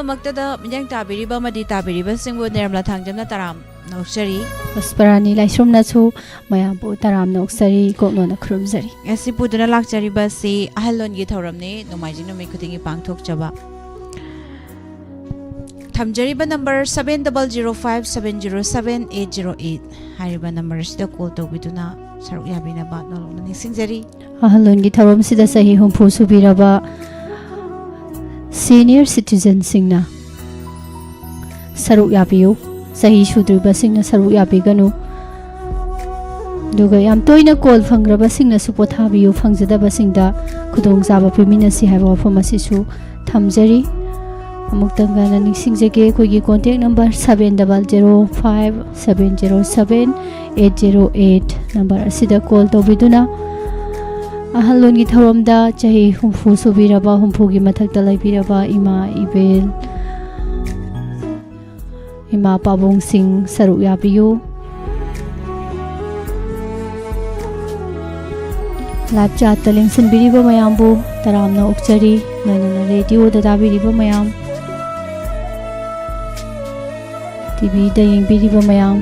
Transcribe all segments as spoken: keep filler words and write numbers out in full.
ꯃꯛꯇꯗ ꯃꯤꯠꯌꯦꯡ ꯇꯥꯕꯤꯔꯤꯕ ꯑꯃꯗꯤ ꯇꯥꯕꯤꯔꯤꯕꯁꯤꯡꯕꯨ ꯅꯤꯔꯃꯂꯥ ꯊꯥꯡꯖꯝꯅ ꯇꯔꯥꯝꯅ ꯑꯣꯛꯆꯔꯤ꯫ ꯄꯨꯁꯄꯔꯥꯅꯤ ꯂꯥꯏꯁ꯭ꯔꯝꯅꯁꯨ ꯃꯌꯥꯝꯕꯨ ꯇꯔꯥꯝꯅ ꯑꯣꯛꯆꯔꯤ, ꯀꯣꯛꯅꯣꯟꯅ ꯈꯨꯔꯨꯝꯖꯔꯤ꯫ ꯉꯁꯤ ꯄꯨꯗꯨꯅ ꯂꯥꯛꯆꯔꯤꯕ ꯑꯁꯤ ꯑꯍꯜꯂꯣꯟꯒꯤ ꯊꯧꯔꯝꯅꯤ, ꯅꯣꯡꯃꯥꯏꯖꯤꯡ ꯅꯨꯃꯤꯠ ꯈꯨꯗꯤꯡꯒꯤ ꯄꯥꯡꯊꯣꯛꯆꯕ꯫ ꯊꯝꯖꯔꯤꯕ number seven double zero five seven zero seven eight zero eight ꯍꯥꯏꯔꯤꯕ ꯅꯝꯕꯔ ꯑꯁꯤꯗ ꯀꯣꯜ ꯇꯧꯕꯤꯗꯨꯅ ꯁꯔꯨꯛ ꯌꯥꯕꯤꯅꯕ ꯅꯣꯂꯨꯛꯅ ꯅꯤꯡꯁꯤꯡꯖꯔꯤ꯫ ꯑꯍꯜꯂꯣꯟꯒꯤ ꯊꯧꯔꯝꯁꯤꯗ ꯆꯍꯤ ꯍꯨꯝꯐꯨ ꯁꯨꯕꯤꯔꯕ ꯁꯤꯅꯤꯌꯔ ꯁꯤꯇꯤꯖꯟꯁꯤꯡꯅ ꯁꯔꯨꯛ ꯌꯥꯕꯤꯌꯨ, ꯆꯍꯤ ꯁꯨꯗ꯭ꯔꯤꯕꯁꯤꯡꯅ ꯁꯔꯨꯛ ꯌꯥꯕꯤꯒꯅꯨ꯫ ꯑꯗꯨꯒ ꯌꯥꯝ ꯇꯣꯏꯅ ꯀꯣꯜ ꯐꯪꯈ꯭ꯔꯕꯁꯤꯡꯅꯁꯨ ꯄꯣꯊꯥꯕꯤꯌꯨ, ꯐꯪꯖꯗꯕꯁꯤꯡꯗ ꯈꯨꯗꯣꯡꯆꯥꯕ ꯄꯤꯃꯤꯟꯅꯁꯤ ꯍꯥꯏꯕ ꯋꯥꯐꯝ ꯑꯁꯤꯁꯨ ꯊꯝꯖꯔꯤ꯫ ꯑꯃꯨꯛꯇꯪꯒ ꯅꯤꯡꯁꯤꯡꯖꯒꯦ, ꯑꯩꯈꯣꯏꯒꯤ contact number seven double zero five seven zero seven eight zero eight number ꯑꯁꯤꯗ ꯀꯣꯜ ꯇꯧꯕꯤꯗꯨꯅ ꯑꯍꯜꯂꯣꯟꯒꯤ ꯊꯧꯔꯝꯗ ꯆꯍꯤ ꯍꯨꯝꯐꯨ ꯁꯨꯕꯤꯔꯕ, ꯍꯨꯝꯐꯨꯒꯤ ꯃꯊꯛꯇ ꯂꯩꯕꯤꯔꯕ ꯏꯃꯥ, ꯏꯕꯦꯜ, ꯏꯃꯥ ꯄꯥꯕꯨꯡꯁꯤꯡ ꯁꯔꯨꯛ ꯌꯥꯕꯤꯌꯨ꯫ Live chatꯇ ꯂꯦꯡꯁꯤꯟꯕꯤꯔꯤꯕ ꯃꯌꯥꯝꯕꯨ ꯇꯔꯥꯝꯅ ꯑꯣꯛꯆꯔꯤ, ꯂꯣꯏꯅꯅ radioꯗ ꯇꯥꯕꯤꯔꯤꯕ ꯃꯌꯥꯝ, TVꯗ ꯌꯦꯡꯕꯤꯔꯤꯕ ꯃꯌꯥꯝ,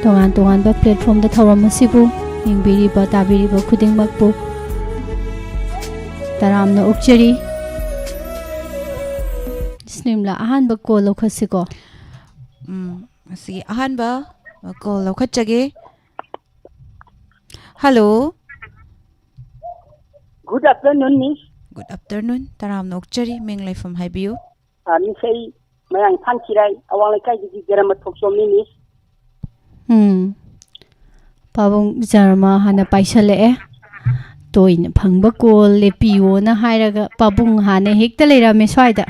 ꯇꯣꯉꯥꯟ ꯇꯣꯉꯥꯟꯕ platformꯗ ꯊꯧꯔꯝ ꯑꯁꯤꯕꯨ ꯌꯦꯡꯕꯤꯔꯤꯕ, ꯇꯥꯕꯤꯔꯤꯕ ꯈꯨꯗꯤꯡꯃꯛꯄꯨ ꯇꯔꯥꯝꯅ ꯑꯣꯛꯆꯔꯤ꯫ ꯁ꯭ꯅꯤꯝꯂꯥ, ꯑꯍꯥꯟꯕ call ꯂꯧꯈꯠꯁꯤꯀꯣ꯫ ꯎꯝ, ꯉꯁꯤꯒꯤ ꯑꯍꯥꯟꯕ call ꯂꯧꯈꯠꯆꯒꯦ꯫ Hello꯫ Good afternoon, Miss꯫ Good afternoon꯫ ꯇꯔꯥꯝꯅ ꯑꯣꯛꯆꯔꯤ꯫ ꯃꯤꯡ ꯂꯩꯐꯝ ꯍꯥꯏꯕꯤꯌꯨ꯫ ꯑ, Miss, ꯑꯩ ꯃꯌꯥꯡ ꯏꯝꯐꯥꯜ ꯈꯤꯔꯥꯏ ꯑꯋꯥꯡ ꯂꯩꯀꯥꯏꯗꯒꯤ ꯖꯔꯃ ꯊꯣꯛꯆꯣꯝꯅꯤ, Miss꯫ ꯎꯝ꯫ ꯄꯥꯕꯨꯡ ꯖꯔꯃ ꯍꯥꯟꯅ ꯄꯥꯏꯁꯜꯂꯛꯑꯦ꯫ ꯇꯣꯏꯅ ꯐꯪꯕ call ꯂꯦꯞꯄꯤꯌꯣꯅ ꯍꯥꯏꯔꯒ ꯄꯥꯕꯨꯡ ꯍꯥꯟꯅ ꯍꯦꯛꯇ ꯂꯩꯔꯝꯃꯦ ꯁ꯭ꯋꯥꯏꯗ꯫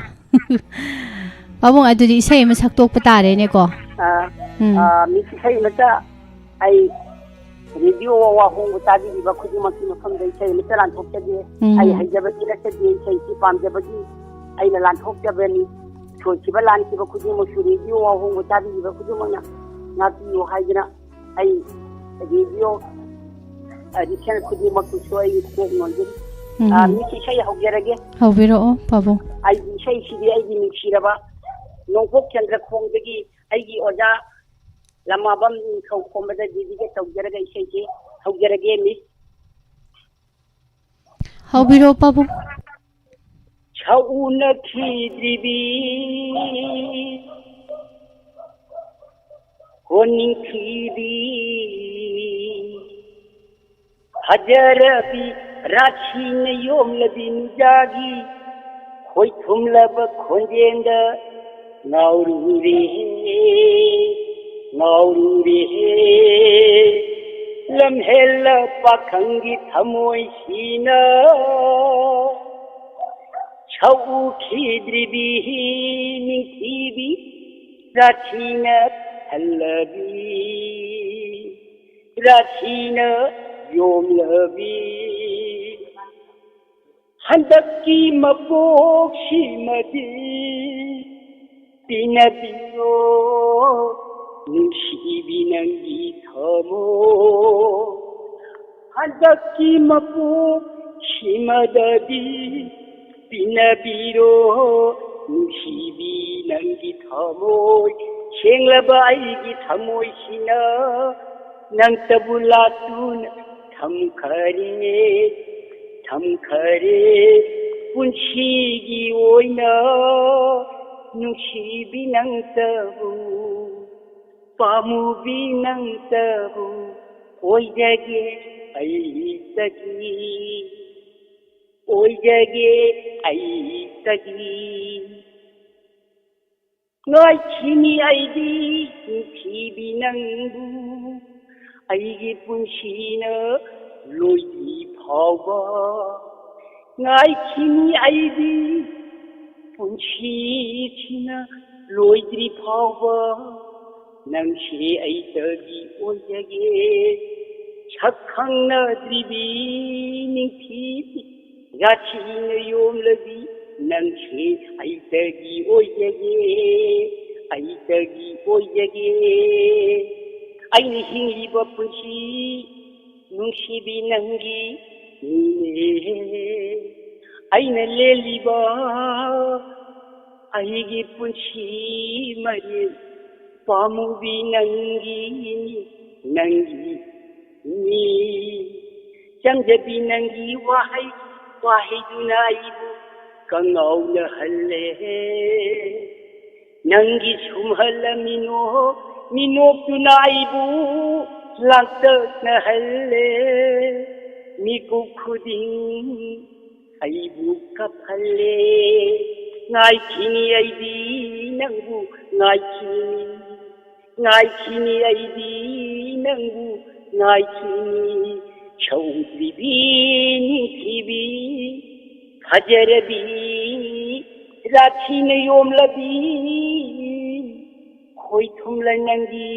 ꯄꯥꯕꯨꯡ, ꯑꯗꯨꯗꯤ ꯏꯁꯩ ꯑꯃ ꯁꯛꯇꯣꯛꯄ ꯇꯥꯔꯦꯅꯦꯀꯣ꯫ ꯑ, ꯎꯝ꯫ ꯑ, Miss, ꯏꯁꯩ ꯑꯃꯇ ꯑꯩ radio ꯑꯍꯣꯡꯕ ꯇꯥꯕꯤꯔꯤꯕ ꯈꯨꯗꯤꯡꯃꯛꯀꯤ ꯃꯐꯝꯗ ꯏꯁꯩ ꯑꯃꯠꯇ ꯂꯥꯟꯊꯣꯛꯆꯒꯦ꯫ ꯎꯝ꯫ ꯑꯩ ꯍꯩꯖꯕꯗꯤ ꯅꯠꯆꯗꯦ, ꯏꯁꯩꯁꯤ ꯄꯥꯝꯖꯕꯒꯤ ꯑꯩꯅ ꯂꯥꯟꯊꯣꯛꯆꯕꯅꯤ꯫ ꯁꯣꯏꯈꯤꯕ ꯂꯥꯟꯈꯤꯕ ꯈꯨꯗꯤꯡꯃꯛꯁꯨ radio ꯑꯍꯣꯡꯕ ꯇꯥꯕꯤꯔꯤꯕ ꯈꯨꯗꯤꯡꯃꯛꯅ ꯉꯥꯛꯄꯤꯌꯨ ꯍꯥꯏꯗꯅ ꯑꯩ radio, ꯑ, listen ꯈꯨꯗꯤꯡꯃꯛꯇꯁꯨ ꯑꯩ ꯀꯣꯛ ꯅꯣꯟꯖꯔꯤ꯫ ꯎꯝ꯫ ꯑꯥ, ꯃꯤꯁ, ꯏꯁꯩ ꯍꯧꯖꯔꯒꯦ꯫ ꯍꯧꯕꯤꯔꯛꯑꯣ, ꯄꯥꯕꯨꯡ꯫ ꯑꯩꯒꯤ ꯏꯁꯩꯁꯤꯗꯤ ꯑꯩꯒꯤ ꯅꯨꯡꯁꯤꯔꯕ ꯅꯣꯡꯄꯣꯛ ꯆꯟꯗ꯭ꯔꯈꯣꯡꯗꯒꯤ ꯑꯩꯒꯤ ꯑꯣꯖꯥ ꯂꯃꯥꯕꯝ ꯅꯤꯡꯊꯧ ꯈꯣꯝꯕꯗ ꯗꯦꯗꯤꯀꯦꯠ ꯇꯧꯖꯔꯒ ꯏꯁꯩꯁꯦ ꯍꯧꯖꯔꯒꯦ, ꯃꯤꯁ꯫ ꯍꯧꯕꯤꯔꯛꯑꯣ, ꯄꯥꯕꯨꯡ꯫ ꯁꯛꯎꯅꯈꯤꯗ꯭ꯔꯤꯕꯤ ꯍꯣ ꯅꯤꯡꯊꯤꯕꯤ, ꯐꯖꯔꯕꯤ ꯔꯥꯁꯤꯅ ꯌꯣꯝꯂꯕꯤ ꯅꯨꯡꯖꯥꯒꯤ ꯈꯣꯏꯊꯨꯝꯂꯕ ꯈꯣꯟꯖꯦꯜꯗ ꯉꯥꯎꯔꯨꯔꯦ, ꯉꯥꯎꯔꯨꯔꯦ꯫ ꯂꯝꯍꯦꯜꯂ ꯄꯥꯈꯪꯒꯤ ꯊꯃꯣꯏꯁꯤꯅ ꯁꯛꯎꯈꯤꯗ꯭ꯔꯤꯕꯤ ꯅꯤꯡꯊꯤꯕꯤ, ꯔꯥꯁꯤꯅ ꯊꯜꯂꯕꯤ, ꯔꯥꯁꯤꯅ ꯌꯣꯝꯂꯕꯤ꯫ ꯍꯟꯗꯛꯀꯤ ꯃꯄꯣꯛꯁꯤꯃꯗꯤ ꯄꯤꯅꯕꯤꯌꯣ ꯅꯨꯡꯁꯤꯕꯤ ꯅꯪꯒꯤ ꯊꯃꯣꯏ꯫ ꯍꯟꯗꯛꯀꯤ ꯃꯄꯣꯛꯁꯤꯃꯗꯗꯤ ꯄꯤꯅꯕꯤꯔꯣ ꯅꯨꯡꯁꯤꯕꯤ ꯅꯪꯒꯤ ꯊꯃꯣꯏ꯫ ꯁꯦꯡꯂꯕ ꯑꯩꯒꯤ ꯊꯃꯣꯏꯁꯤꯅ ꯅꯪꯇꯕꯨ ꯂꯥꯠꯇꯨꯅ ꯊꯝꯈꯔꯦ, ꯊꯝꯈꯔꯦ꯫ ꯄꯨꯟꯁꯤꯒꯤ ꯑꯣꯏꯅ ꯅꯨꯡꯁꯤꯕꯤ ꯅꯪꯇꯕꯨ, ꯄꯥꯝꯃꯨꯕꯤ ꯅꯪꯇꯕꯨ ꯑꯣꯏꯖꯒꯦ ꯑꯩꯇꯒꯤ, ꯑꯣꯏꯖꯒꯦ ꯑꯩꯇꯒꯤ꯫ ꯉꯥꯏꯈꯤꯅꯤ ꯑꯩꯗꯤ ꯅꯨꯡꯁꯤꯕꯤ ꯅꯪꯕꯨ, ꯑꯩꯒꯤ ꯄꯨꯟꯁꯤꯅ ꯂꯣꯏꯗ꯭ꯔꯤ ꯐꯥꯎꯕ꯫ ꯉꯥꯏꯈꯤꯅꯤ ꯑꯩꯗꯤ ꯄꯨꯟꯁꯤꯁꯤꯅ ꯂꯣꯏꯗ꯭ꯔꯤ ꯐꯥꯎꯕ꯫ ꯅꯪꯁꯦ ꯑꯩꯇꯒꯤ ꯑꯣꯏꯖꯒꯦ꯫ ꯁꯛ ꯈꯪꯅꯗ꯭ꯔꯤꯕꯤ ꯅꯤꯡꯊꯤꯕꯤ, ꯔꯥꯁꯤꯅ ꯌꯣꯝꯂꯕꯤ, ꯅꯪꯁꯦ ꯑꯩꯇꯒꯤ ꯑꯣꯏꯖꯒꯦ, ꯑꯩꯇꯒꯤ ꯑꯣꯏꯖꯒꯦ꯫ ꯑꯩꯅ ꯍꯤꯡꯂꯤꯕ ꯄꯨꯟꯁꯤ ꯅꯨꯡꯁꯤꯕꯤ ꯅꯪꯒꯤ ꯃꯤꯅꯦ ꯑꯩꯅ ꯂꯦꯜꯂꯤꯕ ꯑꯩꯒꯤ ꯄꯨꯟꯁꯤ ꯃꯔꯦꯜ꯫ ꯄꯥꯝꯃꯨꯕꯤ ꯅꯪꯒꯤꯅꯤ, ꯅꯪꯒꯤ ꯃꯤ꯫ ꯆꯝꯖꯕꯤ ꯅꯪꯒꯤ ꯋꯥꯍꯩ, ꯋꯥꯍꯩꯗꯨꯅ ꯑꯩꯕꯨ ꯀꯉꯥꯎꯅꯍꯜꯂꯦ꯫ ꯅꯪꯒꯤ ꯁꯨꯝꯍꯠꯂ ꯃꯤꯅꯣꯛ, ꯃꯤꯅꯣꯛꯇꯨꯅ ꯑꯩꯕꯨ ꯂꯥꯡꯇꯛꯅꯍꯜꯂꯦ꯫ ꯃꯤꯀꯨꯞ ꯈꯨꯗꯤꯡ ꯑꯩꯕꯨ ꯀꯞꯍꯜꯂꯦ꯫ ꯉꯥꯏꯈꯤꯅꯤ ꯑꯩꯗꯤ ꯅꯪꯕꯨ ꯉꯥꯏꯈꯤꯅꯤ꯫ ꯉꯥꯏꯈꯤꯅꯤ ꯑꯩꯗꯤ ꯅꯪꯕꯨ ꯉꯥꯏꯈꯤꯅꯤ꯫ ꯁꯧꯗ꯭ꯔꯤꯕꯤ ꯅꯤꯡꯊꯤꯕꯤ ꯐꯖꯔꯕꯤ ꯔꯥꯊꯤꯅ ꯌꯣꯝꯂꯕꯤ ꯈꯣꯏꯊꯨꯝꯂ ꯅꯪꯒꯤ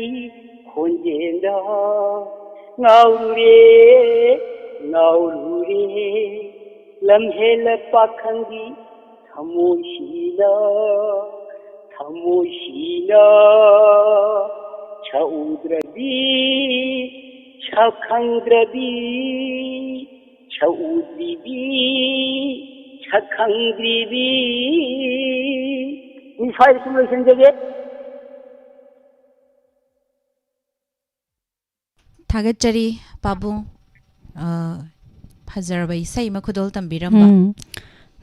ꯈꯣꯟꯖꯦꯜꯗ ꯉꯥꯎꯔꯨꯔꯦ, ꯉꯥꯎꯔꯨꯔꯦ꯫ ꯂꯝꯍꯦꯜꯂ ꯄꯥꯈꯪꯒꯤ ꯊꯃꯣꯏꯁꯤꯅ, ꯊꯃꯣꯏꯁꯤꯅ ꯁꯛꯎꯗ꯭ꯔꯗꯤ, ꯁꯛꯈꯪꯗ꯭ꯔꯗꯤ, ꯁꯛꯎꯗ꯭ꯔꯤꯕꯤ, ꯁꯛꯈꯪꯗ꯭ꯔꯤꯕꯤ꯫ ꯃꯤꯁ ꯐꯥꯏꯚ ꯁꯨꯝ ꯂꯣꯏꯁꯤꯟꯖꯒꯦ꯫ ꯊꯥꯒꯠꯆꯔꯤ ꯄꯥꯕꯨꯡ꯫ ꯑ, ꯐꯖꯔꯕ ꯏꯁꯩ ꯑꯃ ꯈꯨꯗꯣꯜ ꯇꯝꯕꯤꯔꯝꯕ꯫ ꯎꯝ꯫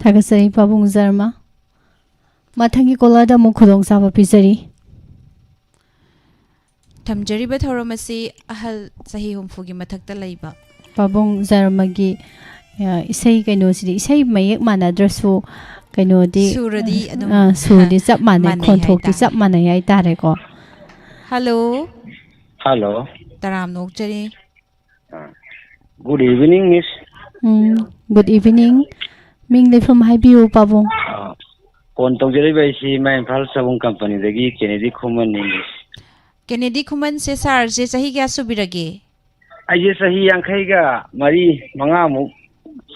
ꯊꯥꯒꯠꯆꯔꯤ ꯄꯥꯕꯨꯡ ꯖꯔꯃ꯫ ꯃꯊꯪꯒꯤ ꯀꯣꯂꯔꯗ ꯑꯃꯨꯛ ꯈꯨꯗꯣꯡꯆꯥꯕ ꯄꯤꯖꯔꯤ꯫ ꯊꯝꯖꯔꯤꯕ ꯊꯧꯔꯝ ꯑꯁꯤ ꯑꯍꯜ ꯆꯍꯤ ꯍꯨꯝꯐꯨꯒꯤ ꯃꯊꯛꯇ ꯂꯩꯕ꯫ ꯄꯥꯕꯨꯡ ꯖꯔꯃꯒꯤ, ꯑ, ꯏꯁꯩ ꯀꯩꯅꯣꯁꯤꯗꯤ, ꯏꯁꯩ ꯃꯌꯦꯛ ꯃꯥꯟꯅꯗ꯭ꯔꯁꯨ ꯀꯩꯅꯣꯗꯤ, ꯁꯨꯔꯗꯤ ꯑꯗꯨꯝ ꯑ, ꯁꯨꯔꯗꯤ ꯆꯞ ꯃꯥꯟꯅꯩ, ꯃꯥꯟꯅꯩ ꯈꯣꯟꯊꯣꯛꯇꯤ ꯍꯥꯏꯇꯥꯔꯦ꯫ ꯆꯞ ꯃꯥꯟꯅꯩ ꯍꯥꯏꯇꯥꯔꯦꯀꯣ꯫ ꯍꯜꯂꯣ꯫ ꯍꯜꯂꯣ꯫ ꯇꯔꯥꯝꯅ ꯑꯣꯛꯆꯔꯤ꯫ Good evening, Miss. ꯎꯝ, good evening꯫ ꯃꯤꯡ ꯂꯩꯐꯝ ꯍꯥꯏꯕꯤꯌꯨ ꯄꯥꯕꯨꯡ꯫ ꯑ, ꯐꯣꯟ ꯇꯧꯖꯔꯛꯏꯕ ꯑꯩꯁꯤ ꯏꯃꯥ ꯏꯝꯐꯥꯜ ꯁꯕꯨꯡ ꯀꯝꯄꯅꯤꯗꯒꯤ ꯀꯦꯅꯦꯗꯤ ꯈꯨꯃꯟꯅꯤ, Miss. ꯀꯦꯅꯦꯗꯤ ꯈꯨꯃꯟꯁꯦ ꯁꯥꯔꯁꯦ ꯆꯍꯤ ꯀꯌꯥ ꯁꯨꯕꯤꯔꯒꯦ? ꯑꯩꯁꯦ ꯆꯍꯤ ꯌꯥꯡꯈꯩꯒ ꯃꯔꯤ, ꯃꯉꯥꯃꯨꯛ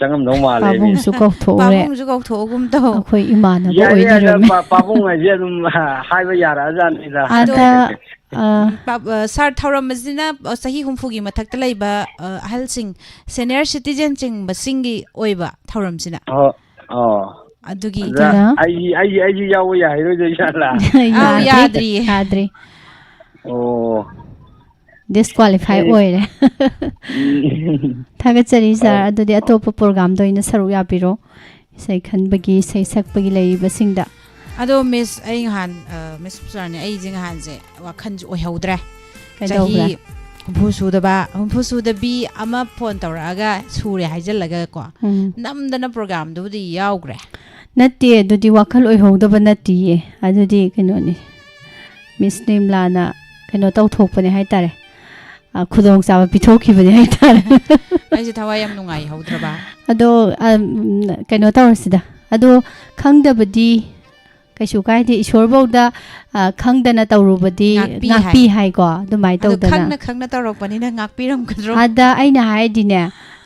ꯆꯪꯉꯝꯗꯧ ꯃꯥꯜꯂꯦ, ꯃꯤ꯫ ꯄꯥꯕꯨꯡꯁꯨ ꯀꯧꯊꯣꯛꯎꯔꯦ꯫ ꯄꯥꯕꯨꯡꯁꯨ ꯀꯧꯊꯣꯛꯑꯒꯨꯝ ꯇꯧ꯫ ꯑꯩꯈꯣꯏ ꯏꯃꯥꯟꯅꯕ ꯌꯥꯔꯦ, ꯑꯗ ꯑꯣꯏꯕꯤꯔꯝꯃꯦ꯫ ꯄꯥ-, ꯄꯥꯕꯨꯡ ꯍꯥꯏꯁꯦ ꯑꯗꯨꯝ, ꯑ, ꯍꯥꯏꯕ ꯌꯥꯔꯛꯑꯖꯥꯠꯅꯤꯗ꯫ ꯑꯗꯣ, ꯑꯗ, ꯑ, ꯎꯝ, ꯄꯥ-, ꯑ, ꯁꯥꯔ, ꯊꯧꯔꯝ ꯑꯁꯤꯅ, ꯑ, ꯆꯍꯤ ꯍꯨꯝꯐꯨꯒꯤ ꯃꯊꯛꯇ ꯂꯩꯕ, ꯑ, ꯑꯍꯜꯁꯤꯡ, senior citizen ꯆꯤꯡꯕꯁꯤꯡꯒꯤ ꯑꯣꯏꯕ ꯊꯧꯔꯝꯁꯤꯅ꯫ ꯑꯣ, ꯑꯣ꯫ ꯑꯗꯨꯒꯤ ꯑꯗ ꯑꯗꯨꯅ ꯑꯩ, ꯑꯩ, ꯑꯩꯁꯨ ꯌꯥꯎꯕ ꯌꯥꯔꯣꯏꯗꯣꯏ ꯖꯥꯠꯂꯥ? ꯑꯧ, ꯌꯥꯗ꯭ꯔꯤ, ꯌꯥꯗ꯭ꯔꯤ꯫ ꯌꯥꯗ꯭ꯔꯤ꯫ ꯑꯣ꯫ Disqualify ꯑꯩ ꯑꯣꯏꯔꯦ꯫ ꯎꯝ꯫ ꯊꯥꯒꯠꯆꯔꯤ, ꯁꯥꯔ꯫ ꯑꯧ꯫ ꯑꯗꯨꯗꯤ ꯑꯇꯣꯞꯄ program ꯗ ꯑꯣꯏꯅ ꯁꯔꯨꯛ ꯌꯥꯕꯤꯔꯣ꯫ ꯏꯁꯩ ꯈꯟꯕꯒꯤ, ꯏꯁꯩ ꯁꯛꯄꯒꯤ ꯂꯩꯔꯤꯕꯁꯤꯡꯗ꯫ ꯑꯗꯣ, ꯃꯤꯁ, ꯑꯩ ꯅꯍꯥꯟ, ꯑ, ꯃꯤꯁ ꯄꯨꯖꯥꯔꯥꯅꯤ, ꯑꯩꯁꯦ ꯅꯍꯥꯟꯁꯦ ꯋꯥꯈꯜꯁꯦ ꯑꯣꯏꯍꯧꯗ꯭ꯔꯦ꯫ ꯀꯩꯗꯧꯈ꯭ꯔꯦ? ꯆꯍꯤ ꯍꯨꯝꯐꯨ ꯁꯨꯗꯕ, ꯍꯨꯝꯐꯨ ꯁꯨꯗꯕꯤ ꯑꯃ ꯐꯣꯟ ꯇꯧꯔꯛꯑꯒ ꯁꯨꯔꯦ ꯍꯥꯏꯖꯜꯂꯒꯀꯣ, ꯎꯝ꯫ ꯅꯝꯗꯅ program ꯗꯨꯕꯨꯗꯤ ꯌꯥꯎꯈ꯭ꯔꯦ꯫ ꯅꯠꯇꯦ, ꯑꯗꯨꯗꯤ ꯋꯥꯈꯜ ꯑꯣꯏꯍꯧꯗꯕ ꯅꯠꯇꯤꯌꯦ꯫ ꯑꯗꯨꯗꯤ ꯀꯩꯅꯣꯅꯤ, ꯃꯤꯁ ꯅꯤꯝꯂꯥꯅ ꯀꯩꯅꯣ ꯇꯧꯊꯣꯛꯄꯅꯦ ꯍꯥꯏꯇꯥꯔꯦ꯫ ꯑ, ꯈꯨꯗꯣꯡꯆꯥꯕ ꯄꯤꯊꯣꯛꯈꯤꯕꯅꯦ ꯍꯥꯏꯇꯥꯔꯦ꯫ ꯑꯩꯁꯦ ꯊꯋꯥꯏ ꯌꯥꯝ ꯅꯨꯡꯉꯥꯏꯍꯧꯗ꯭ꯔꯕ꯫ ꯑꯗꯣ, ꯑꯝ, ꯀꯩꯅꯣ ꯇꯧꯔꯁꯤꯗ꯫ ꯑꯗꯣ ꯈꯪꯗꯕꯗꯤ ꯀꯩꯁꯨ ꯀꯥꯏꯗꯦ꯫ ꯏꯁꯣꯔꯐꯧꯗ, ꯑ, ꯈꯪꯗꯅ ꯇꯧꯔꯨꯕꯗꯤ ꯉꯥꯛꯄꯤ ꯉꯥꯛꯄꯤ ꯍꯥꯏ꯫ ꯍꯥꯏꯀꯣ꯫ ꯑꯗꯨꯃꯥꯏꯅ ꯑꯗꯣ ꯇꯧꯗꯅ꯫ ꯈꯪꯅ ꯈꯪꯅ ꯇꯧꯔꯛꯄꯅꯤꯅ ꯉꯥꯛꯄꯤꯔꯝꯒꯗ꯭ꯔꯣ? ꯑꯗ ꯑꯩꯅ ꯍꯥꯏꯗꯤꯅꯦ,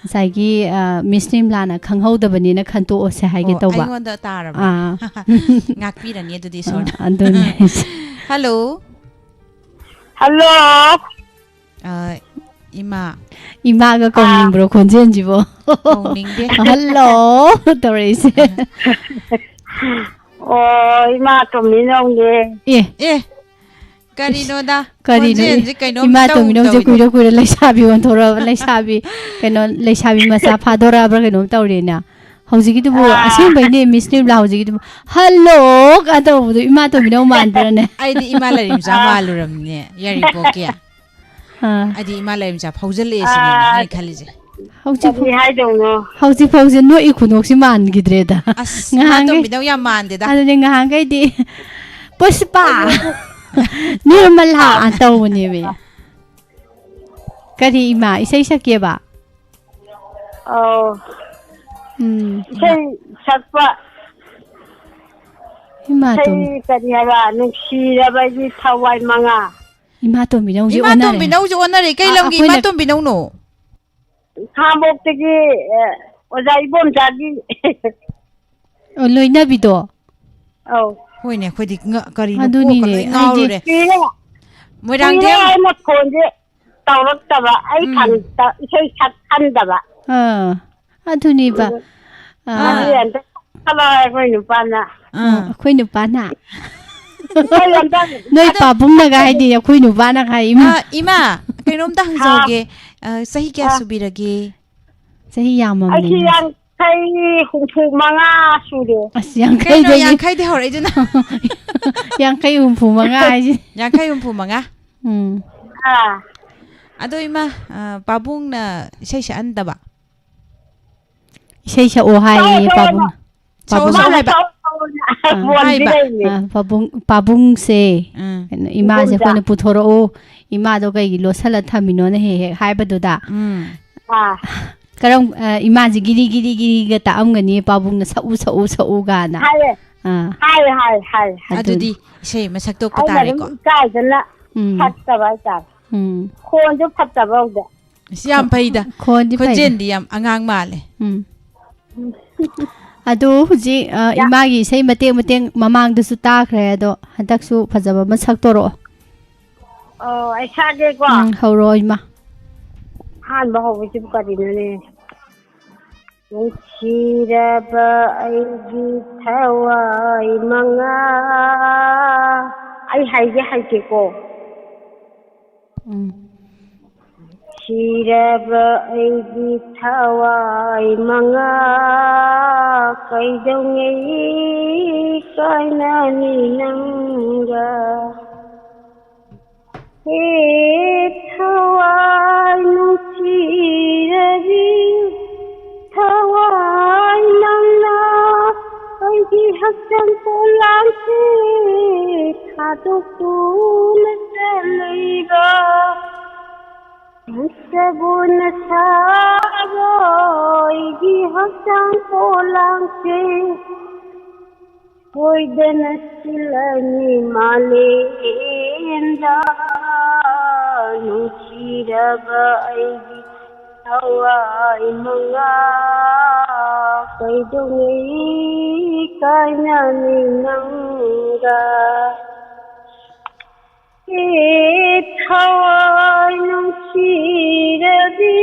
ꯉꯁꯥꯏꯒꯤ, ꯑ, ꯃꯤꯁ ꯅꯤꯝꯂꯥꯅ ꯈꯪꯍꯧꯗꯕꯅꯤꯅ ꯈꯟꯇꯣꯛꯑꯁꯦ ꯍꯥꯏꯒꯦ ꯑꯣ, ꯇꯧꯕ꯫ ꯑꯩꯉꯣꯟꯗ ꯇꯥꯔꯕ? ꯑꯥ꯫ ꯉꯥꯛꯄꯤꯔꯅꯤ ꯑꯗꯨꯗꯤ ꯏꯁꯣꯔꯅ꯫ ꯑꯥ, ꯑꯗꯨꯅꯦ꯫ Hello꯫ Hello꯫ ꯑ, ꯏꯃꯥ꯫ ꯏꯃꯥꯒ ꯑꯥ꯫ ꯀꯧꯅꯤꯡꯕ꯭ꯔꯣ ꯈꯣꯟꯖꯦꯜꯁꯤꯕꯣ? ꯀꯧꯅꯤꯡꯗꯦ꯫ Hello ꯇꯧꯔꯛꯏꯁꯦ꯫ ꯑꯣ, ꯏꯃꯥ ꯇꯣꯝꯕꯤꯅꯧꯅꯦ꯫ ꯑꯦ꯫ ꯑꯦ, ꯀꯔꯤꯅꯣꯗ? ꯀꯔꯤꯅꯣ? ꯈꯣꯟꯖꯦꯜꯁꯦ ꯀꯩꯅꯣꯝ ꯏꯃꯥ ꯏꯇꯧ ꯇꯣꯝꯕꯤꯅꯧꯁꯦ ꯇꯧꯋꯤꯅꯦ꯫ ꯀꯨꯏꯔ ꯀꯨꯏꯔ ꯂꯩꯁꯥꯕꯤ ꯑꯣꯟꯊꯣꯔꯛꯑꯕ, ꯂꯩꯁꯥꯕꯤ, ꯀꯩꯅꯣ, ꯂꯩꯁꯥꯕꯤ ꯃꯆꯥ ꯐꯥꯗꯣꯔꯛꯑꯕ꯭ꯔꯥ ꯀꯩꯅꯣꯝ ꯇꯧꯔꯦꯅ꯫ ꯍꯧꯖꯤꯛꯀꯤꯗꯨꯕꯨ ꯑꯥ꯫ ꯑꯁꯦꯡꯕꯩꯅꯦ, ꯃꯤꯁ ꯅꯤꯝꯂꯥ, ꯍꯧꯖꯤꯛꯀꯤꯗꯨꯕꯨ "Hello" ꯀ ꯇꯧꯕꯗꯣ ꯏꯃꯥ ꯇꯣꯝꯕꯤꯅꯧ ꯃꯥꯟꯗ꯭ꯔꯅꯦ? ꯑꯩꯗꯤ ꯏꯃꯥ ꯂꯥꯏꯔꯦꯝꯆꯥ ꯑꯥ꯫ ꯃꯥꯜꯂꯨꯔꯝꯅꯦ, ꯌꯥꯏꯔꯤꯄꯣꯛꯀꯤ꯫ ꯑꯥ꯫ ꯑꯩꯗꯤ ꯏꯃꯥ ꯂꯥꯏꯔꯦꯝꯆꯥ ꯐꯥꯎꯖꯜꯂꯛꯑꯦ ꯁꯤꯅꯦ ꯑꯥ꯫ ꯑꯩꯅ ꯈꯜꯂꯤꯁꯦ꯫ ꯍꯧꯖꯤꯛ ꯀꯔꯤ ꯍꯥꯏꯗꯧꯅꯣ? ꯍꯧꯖꯤꯛ ꯐꯥꯎꯁꯦ ꯅꯣꯛꯏ ꯈꯨꯅꯣꯛꯁꯤ ꯃꯥꯟꯈꯤꯗ꯭ꯔꯦꯗ꯫ ꯑꯁ, ꯏꯃꯥ ꯉꯍꯥꯟꯈꯩ ꯇꯣꯝꯕꯤꯅꯧ ꯌꯥꯝ ꯃꯥꯟꯗꯦꯗ꯫ ꯑꯗꯨꯅꯦ ꯉꯍꯥꯟꯈꯩꯗꯤ "ꯄꯨꯁꯄꯥ! ꯀꯩꯅꯣ? ꯅꯤꯔꯃꯂꯥ!" ꯑꯥ꯫ ꯇꯧꯕꯅꯦꯃꯤ꯫ ꯀꯔꯤ ꯏꯃꯥ, ꯏꯁꯩ ꯁꯛꯀꯦꯕ? ꯑꯧ꯫ ꯎꯝ꯫ ꯏꯁꯩ ꯁꯛꯄ꯫ ꯏꯃꯥ ꯇꯣꯝ-, ꯏꯁꯩ ꯀꯔꯤ ꯍꯥꯏꯕ? ꯅꯨꯡꯁꯤꯔꯕꯒꯤ ꯊꯋꯥꯏ ꯃꯉꯥ꯫ ꯏꯃꯥ ꯇꯣꯝꯕꯤꯅꯧꯁꯦ ꯏꯃꯥ ꯑꯣꯟꯅꯔꯦ꯫ ꯇꯣꯝꯕꯤꯅꯧꯁꯦ ꯑꯣꯟꯅꯔꯦ꯫ ꯀꯩ ꯑ, ꯂꯝꯒꯤ ꯏꯃꯥ ꯑꯩꯈꯣꯏꯅ ꯇꯣꯝꯕꯤꯅꯧꯅꯣ? ꯈꯥꯉꯕꯣꯛꯇꯒꯤ, ꯑꯦ, ꯑꯣꯖꯥ ꯏꯕꯣꯝꯆꯥꯒꯤ꯫ ꯑꯣ, ꯂꯣꯏꯅꯕꯤꯗꯣ? ꯑꯧ꯫ ꯍꯣꯏꯅꯦ, ꯑꯩꯈꯣꯏꯗꯤ ꯉ-, ꯀꯔꯤꯅꯣ, ꯑꯗꯨꯅꯤꯅꯦ, ꯀꯣꯛꯀ ꯂꯣꯏ ꯑꯩꯗꯤ ꯉꯥꯎꯔꯨꯔꯦ꯫ ꯀꯨꯏꯔꯦ꯫ ꯃꯣꯏꯔꯥꯡꯊꯦꯝ꯫ ꯀꯨꯏꯔꯦ ꯑꯩꯅ ꯐꯣꯟꯁꯦ ꯇꯧꯔꯛꯇꯕ꯫ ꯑꯩ ꯎꯝ꯫ ꯈꯪ-, ꯏꯁꯩ ꯁꯛꯍꯟꯗꯕ꯫ ꯑꯥ, ꯑꯗꯨꯅꯦꯕ꯫ ꯎꯝ꯫ ꯑꯥ꯫ ꯑꯗꯨꯗꯤ ꯑꯝꯇ ꯆꯠꯂꯣ ꯑꯩꯈꯣꯏ ꯅꯨꯄꯥꯅ꯫ ꯑꯥ꯫ ꯑꯩꯈꯣꯏ ꯅꯨꯄꯥꯅ? ꯑꯩꯈꯣꯏ ꯑꯝꯇ ꯅꯣꯏ ꯄꯥꯕꯨꯡꯅꯒ ꯍꯥꯏꯗꯤ ꯑꯩꯈꯣꯏ ꯅꯨꯄꯥꯅꯒ ꯍꯥꯏ, ꯏꯃꯥ꯫ ꯑꯥ, ꯏꯃꯥ, ꯀꯩꯅꯣꯝꯇ ꯍꯪꯖꯍꯧꯒꯦ꯫ ꯑꯥ꯫ ꯑꯥ, ꯆꯍꯤ ꯀꯌꯥ ꯑꯥ꯫ ꯁꯨꯕꯤꯔꯒꯦ? ꯆꯍꯤ ꯌꯥꯝꯃꯕꯅꯦ ꯑꯩꯁꯤ ꯃꯥꯁꯦ꯫ ꯌꯥꯡꯈꯩ ꯍꯨꯝꯐꯨ ꯃꯉꯥ ꯁꯨꯔꯦ꯫ ꯑꯁ, ꯀꯩꯅꯣ ꯌꯥꯡꯈꯩꯗꯒꯤ ꯌꯥꯡꯈꯩꯗꯤ ꯍꯧꯔꯛꯏꯗꯨꯅ? ꯌꯥꯡꯈꯩ ꯍꯨꯝꯐꯨ ꯃꯉꯥ ꯍꯥꯏꯁꯦ꯫ ꯌꯥꯡꯈꯩ ꯍꯨꯝꯐꯨ ꯃꯉꯥ? ꯎꯝ꯫ ꯑꯥ꯫ ꯑꯗꯣ ꯏꯃꯥ, ꯑ, ꯄꯥꯕꯨꯡꯅ ꯏꯁꯩ ꯁꯛꯍꯟꯗꯕ? ꯏꯁꯩ ꯁꯛꯑꯣ ꯍꯥꯏꯌꯦ ꯁꯛꯑꯣ, ꯁꯛꯑꯣꯅ꯫ ꯄꯥꯕꯨꯡꯅ꯫ ꯁꯛꯑꯣ, ꯄꯥꯕꯨꯡ꯫ ꯁꯛꯑꯣ ꯃꯥꯅ ꯍꯥꯏꯕ꯫ ꯁꯛꯑꯣ, ꯁꯛꯑꯣꯅ ꯑꯥ꯫ ꯐꯣꯟꯗꯤ ꯍꯥꯏꯕ꯫ ꯂꯩꯅꯦ꯫ ꯑꯥ, ꯄꯥꯕꯨꯡ, ꯄꯥꯕꯨꯡꯁꯦ, ꯎꯝ꯫ ꯀꯩꯅꯣ, ꯏꯃꯥꯁꯦ ꯏꯕꯣꯝꯆꯥ꯫ ꯑꯩꯈꯣꯏꯅ ꯄꯨꯊꯣꯔꯛꯎ, ꯏꯃꯥꯗꯣ ꯀꯩꯒꯤ ꯂꯣꯠꯁꯜꯂ ꯊꯝꯃꯤꯅꯣꯅ ꯍꯦꯛ ꯍꯦꯛ ꯍꯥꯏꯕꯗꯨꯗ, ꯎꯝ꯫ ꯑꯥ꯫ ꯀꯔꯝ-, ꯑ, ꯏꯃꯥꯁꯦ ꯒꯤꯔꯤ ꯒꯤꯔꯤ ꯒꯤꯔꯤꯒ ꯇꯥꯛꯑꯝꯒꯅꯤ, ꯄꯥꯕꯨꯡꯅ "ꯁꯛꯎ, ꯁꯛꯎ, ꯁꯛꯎ" ꯒꯥꯅ꯫ ꯍꯥꯏꯌꯦ꯫ ꯑꯥ꯫ ꯍꯥꯏꯌꯦ, ꯍꯥꯏꯌꯦ, ꯍꯥꯏꯌꯦ꯫ ꯑꯗꯨꯅꯤ꯫ ꯑꯗꯨꯗꯤ ꯏꯁꯩ ꯑꯃ ꯁꯛꯇꯣꯛꯄ ꯑꯩꯅ ꯑꯗꯨꯝ ꯇꯥꯔꯦꯀꯣ꯫ ꯏꯀꯥꯏꯗꯅ ꯎꯝ꯫ ꯁꯛꯇꯕ ꯍꯥꯏꯇꯥꯔꯦ꯫ ꯎꯝ꯫ ꯈꯣꯟꯁꯨ ꯐꯠꯇꯕ ꯍꯧꯗ꯫ ꯑꯁ, ꯌꯥꯝ ꯐꯩꯗ꯫ ꯈꯣꯟꯗꯤ ꯐꯩꯗ꯫ ꯈꯣꯟꯖꯦꯜꯗꯤ ꯌꯥꯝ ꯑꯉꯥꯡ ꯃꯥꯜꯂꯦ꯫ ꯎꯝ꯫ ꯑꯗꯣ ꯍꯧꯖꯤꯛ, ꯑ, ꯌꯥ- ꯏꯃꯥꯒꯤ ꯏꯁꯩ ꯃꯇꯦꯛ ꯃꯇꯦꯛ ꯃꯃꯥꯡꯗꯁꯨ ꯇꯥꯈ꯭ꯔꯦ, ꯑꯗꯣ ꯍꯟꯗꯛꯁꯨ ꯐꯖꯕ ꯑꯃ ꯁꯛꯇꯣꯔꯛꯑꯣ꯫ ꯑꯣ, ꯑꯩ ꯁꯛꯑꯒꯦꯀꯣ꯫ ꯎꯝ, ꯍꯧꯔꯛꯑꯣ, ꯏꯃꯥ꯫ ꯑꯍꯥꯟꯕ ꯍꯧꯕꯁꯤꯕꯨ ꯀꯔꯤꯅꯣꯅꯦ? ꯅꯨꯡꯁꯤꯔꯕ ꯑꯩꯒꯤ ꯊꯋꯥꯏ ꯃꯉꯥ꯫ ꯑꯩ ꯍꯥꯏꯒꯦ, ꯍꯥꯏꯒꯦꯀꯣ꯫ ꯎꯝ꯫ ꯁꯤꯔꯕ ꯑꯩꯒꯤ ꯊꯋꯥꯏ ꯃꯉꯥ ꯀꯩꯗꯧꯉꯩ ꯀꯥꯏꯅꯅꯤ ꯅꯪꯒ? ꯍꯦ ꯊꯋꯥꯏ ꯅꯨꯡꯁꯤꯔꯕꯤ, ꯊꯋꯥꯏ ꯅꯪꯅ ꯑꯩꯒꯤ ꯍꯛꯆꯥꯡ ꯄꯣꯂꯥꯡꯁꯦ ꯊꯥꯗꯣꯛꯇꯨꯅ ꯆꯠꯂꯤꯕ꯫ ꯅꯪꯁꯕꯨ ꯅꯁꯥꯕ ꯑꯩꯒꯤ ꯍꯛꯆꯥꯡ ꯄꯣꯂꯥꯡꯁꯦ ꯁꯣꯏꯗꯅ ꯁꯤꯜꯂꯅꯤ ꯃꯥꯂꯦꯝꯗ꯫ ꯅꯨꯡꯁꯤꯔꯕ ꯑꯩꯒꯤ ꯊꯋꯥꯏ ꯃꯉꯥ꯫ ꯀꯩꯗꯧꯉꯩ ꯀꯥꯏꯅꯅꯤ ꯅꯪꯒ? ꯑꯦ ꯊꯋꯥꯏ ꯅꯨꯡꯁꯤꯔꯕꯤ,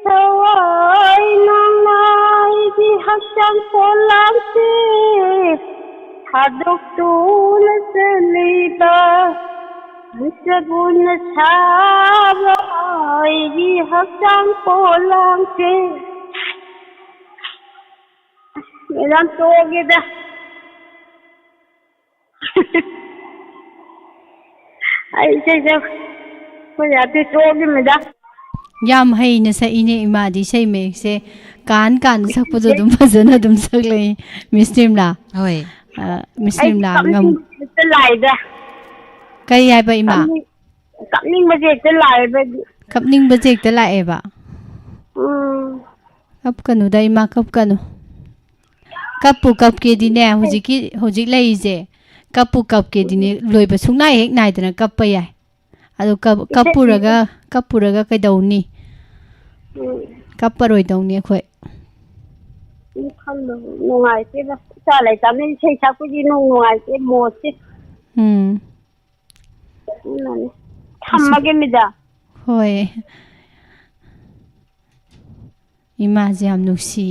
ꯊꯋꯥꯏ ꯅꯨꯡꯉꯥꯏꯕꯤ ꯍꯛꯆꯥꯡ ꯄꯣꯂꯥꯡꯁꯦ ꯊꯥꯗꯣꯛꯇꯨꯅ ꯆꯠꯂꯤꯕ ꯁꯒꯨꯅ ꯁꯥꯕ ꯑꯩꯒꯤ ꯍꯛꯆꯥꯡ ꯄꯣꯂꯥꯡꯁꯦ꯫ ꯃꯦꯗꯥꯝ, ꯇꯣꯛꯑꯒꯦꯗ꯫ ꯑꯩ ꯏꯁꯩꯁꯦ ꯑꯩꯈꯣꯏ ꯌꯥꯗꯦ, ꯇꯣꯛꯑꯒꯦ ꯃꯦꯗꯥꯝ꯫ ꯌꯥꯝ ꯍꯩꯅ ꯁꯛꯏꯅꯦ ꯏꯃꯥꯗꯤ, ꯏꯁꯩ ꯃꯌꯦꯛꯁꯦ ꯀꯥꯟ ꯀꯥꯟ ꯁꯛꯄꯗꯣ ꯑꯗꯨꯝ ꯐꯖꯅ ꯑꯗꯨꯝ ꯁꯛꯂꯛꯏ꯫ ꯃꯤꯁ ꯅꯤꯔꯃꯂꯥ꯫ ꯍꯣꯏ꯫ ꯑ, ꯃꯤꯁ ꯑꯩꯗꯤ ꯅꯤꯔꯃꯂꯥ ꯉꯝ- ꯀꯞꯅꯤꯡꯕ ꯍꯦꯛꯇ ꯂꯥꯛꯏꯗ꯫ ꯀꯔꯤ ꯍꯥꯏꯕ ꯏꯃꯥ? ꯀꯞꯅꯤꯡ-, ꯀꯞꯅꯤꯡꯕꯁꯦ ꯍꯦꯛꯇ ꯂꯥꯛꯑꯦꯕ ꯑꯩꯗꯤ꯫ ꯀꯞꯅꯤꯡꯕꯁꯦ ꯍꯦꯛꯇ ꯂꯥꯛꯑꯦꯕ? ꯎꯝ꯫ ꯀꯞꯀꯅꯨꯗ ꯏꯃꯥ, ꯀꯞꯀꯅꯨ꯫ ꯀꯞꯄꯨ ꯀꯞꯀꯦꯗꯤꯅꯦ, ꯍꯧꯖꯤꯛꯀꯤ, ꯍꯧꯖꯤꯛ ꯂꯩꯔꯤꯁꯦ, ꯀꯞꯄꯨ ꯀꯞꯀꯦꯗꯤꯅꯦ, ꯎꯝ꯫ ꯂꯣꯏꯕ ꯁꯨꯡꯅꯥꯏ ꯍꯦꯛ ꯅꯥꯏꯗꯅ ꯀꯞꯄ ꯌꯥꯏ꯫ ꯑꯗꯣ ꯀꯞ-, ꯏꯆꯦ, ꯀꯞꯄꯨꯔꯒ, ꯀꯞꯄꯨꯔꯒ ꯀꯩꯗꯧꯅꯤ? ꯎꯝ꯫ ꯀꯞꯄꯔꯣꯏꯗꯧꯅꯤ ꯑꯩꯈꯣꯏ꯫ ꯎꯝ, ꯈꯪꯗꯕ ꯅꯨꯡꯉꯥꯏꯇꯦꯗ꯫ ꯏꯆꯥ ꯂꯩꯇꯕꯅꯤꯅ ꯏꯁꯩ ꯁꯛꯄꯒꯤ ꯅꯨꯡ ꯅꯨꯡꯉꯥꯏꯇꯦ, ꯃꯣꯠꯁꯦ꯫ ꯎꯝ꯫ ꯑꯗꯨꯅꯅꯦ꯫ ꯊꯝꯃꯒꯦ, ꯃꯤꯗꯥ꯫ ꯍꯣꯏ꯫ ꯏꯃꯥꯁꯦ ꯌꯥꯝ ꯅꯨꯡꯁꯤ꯫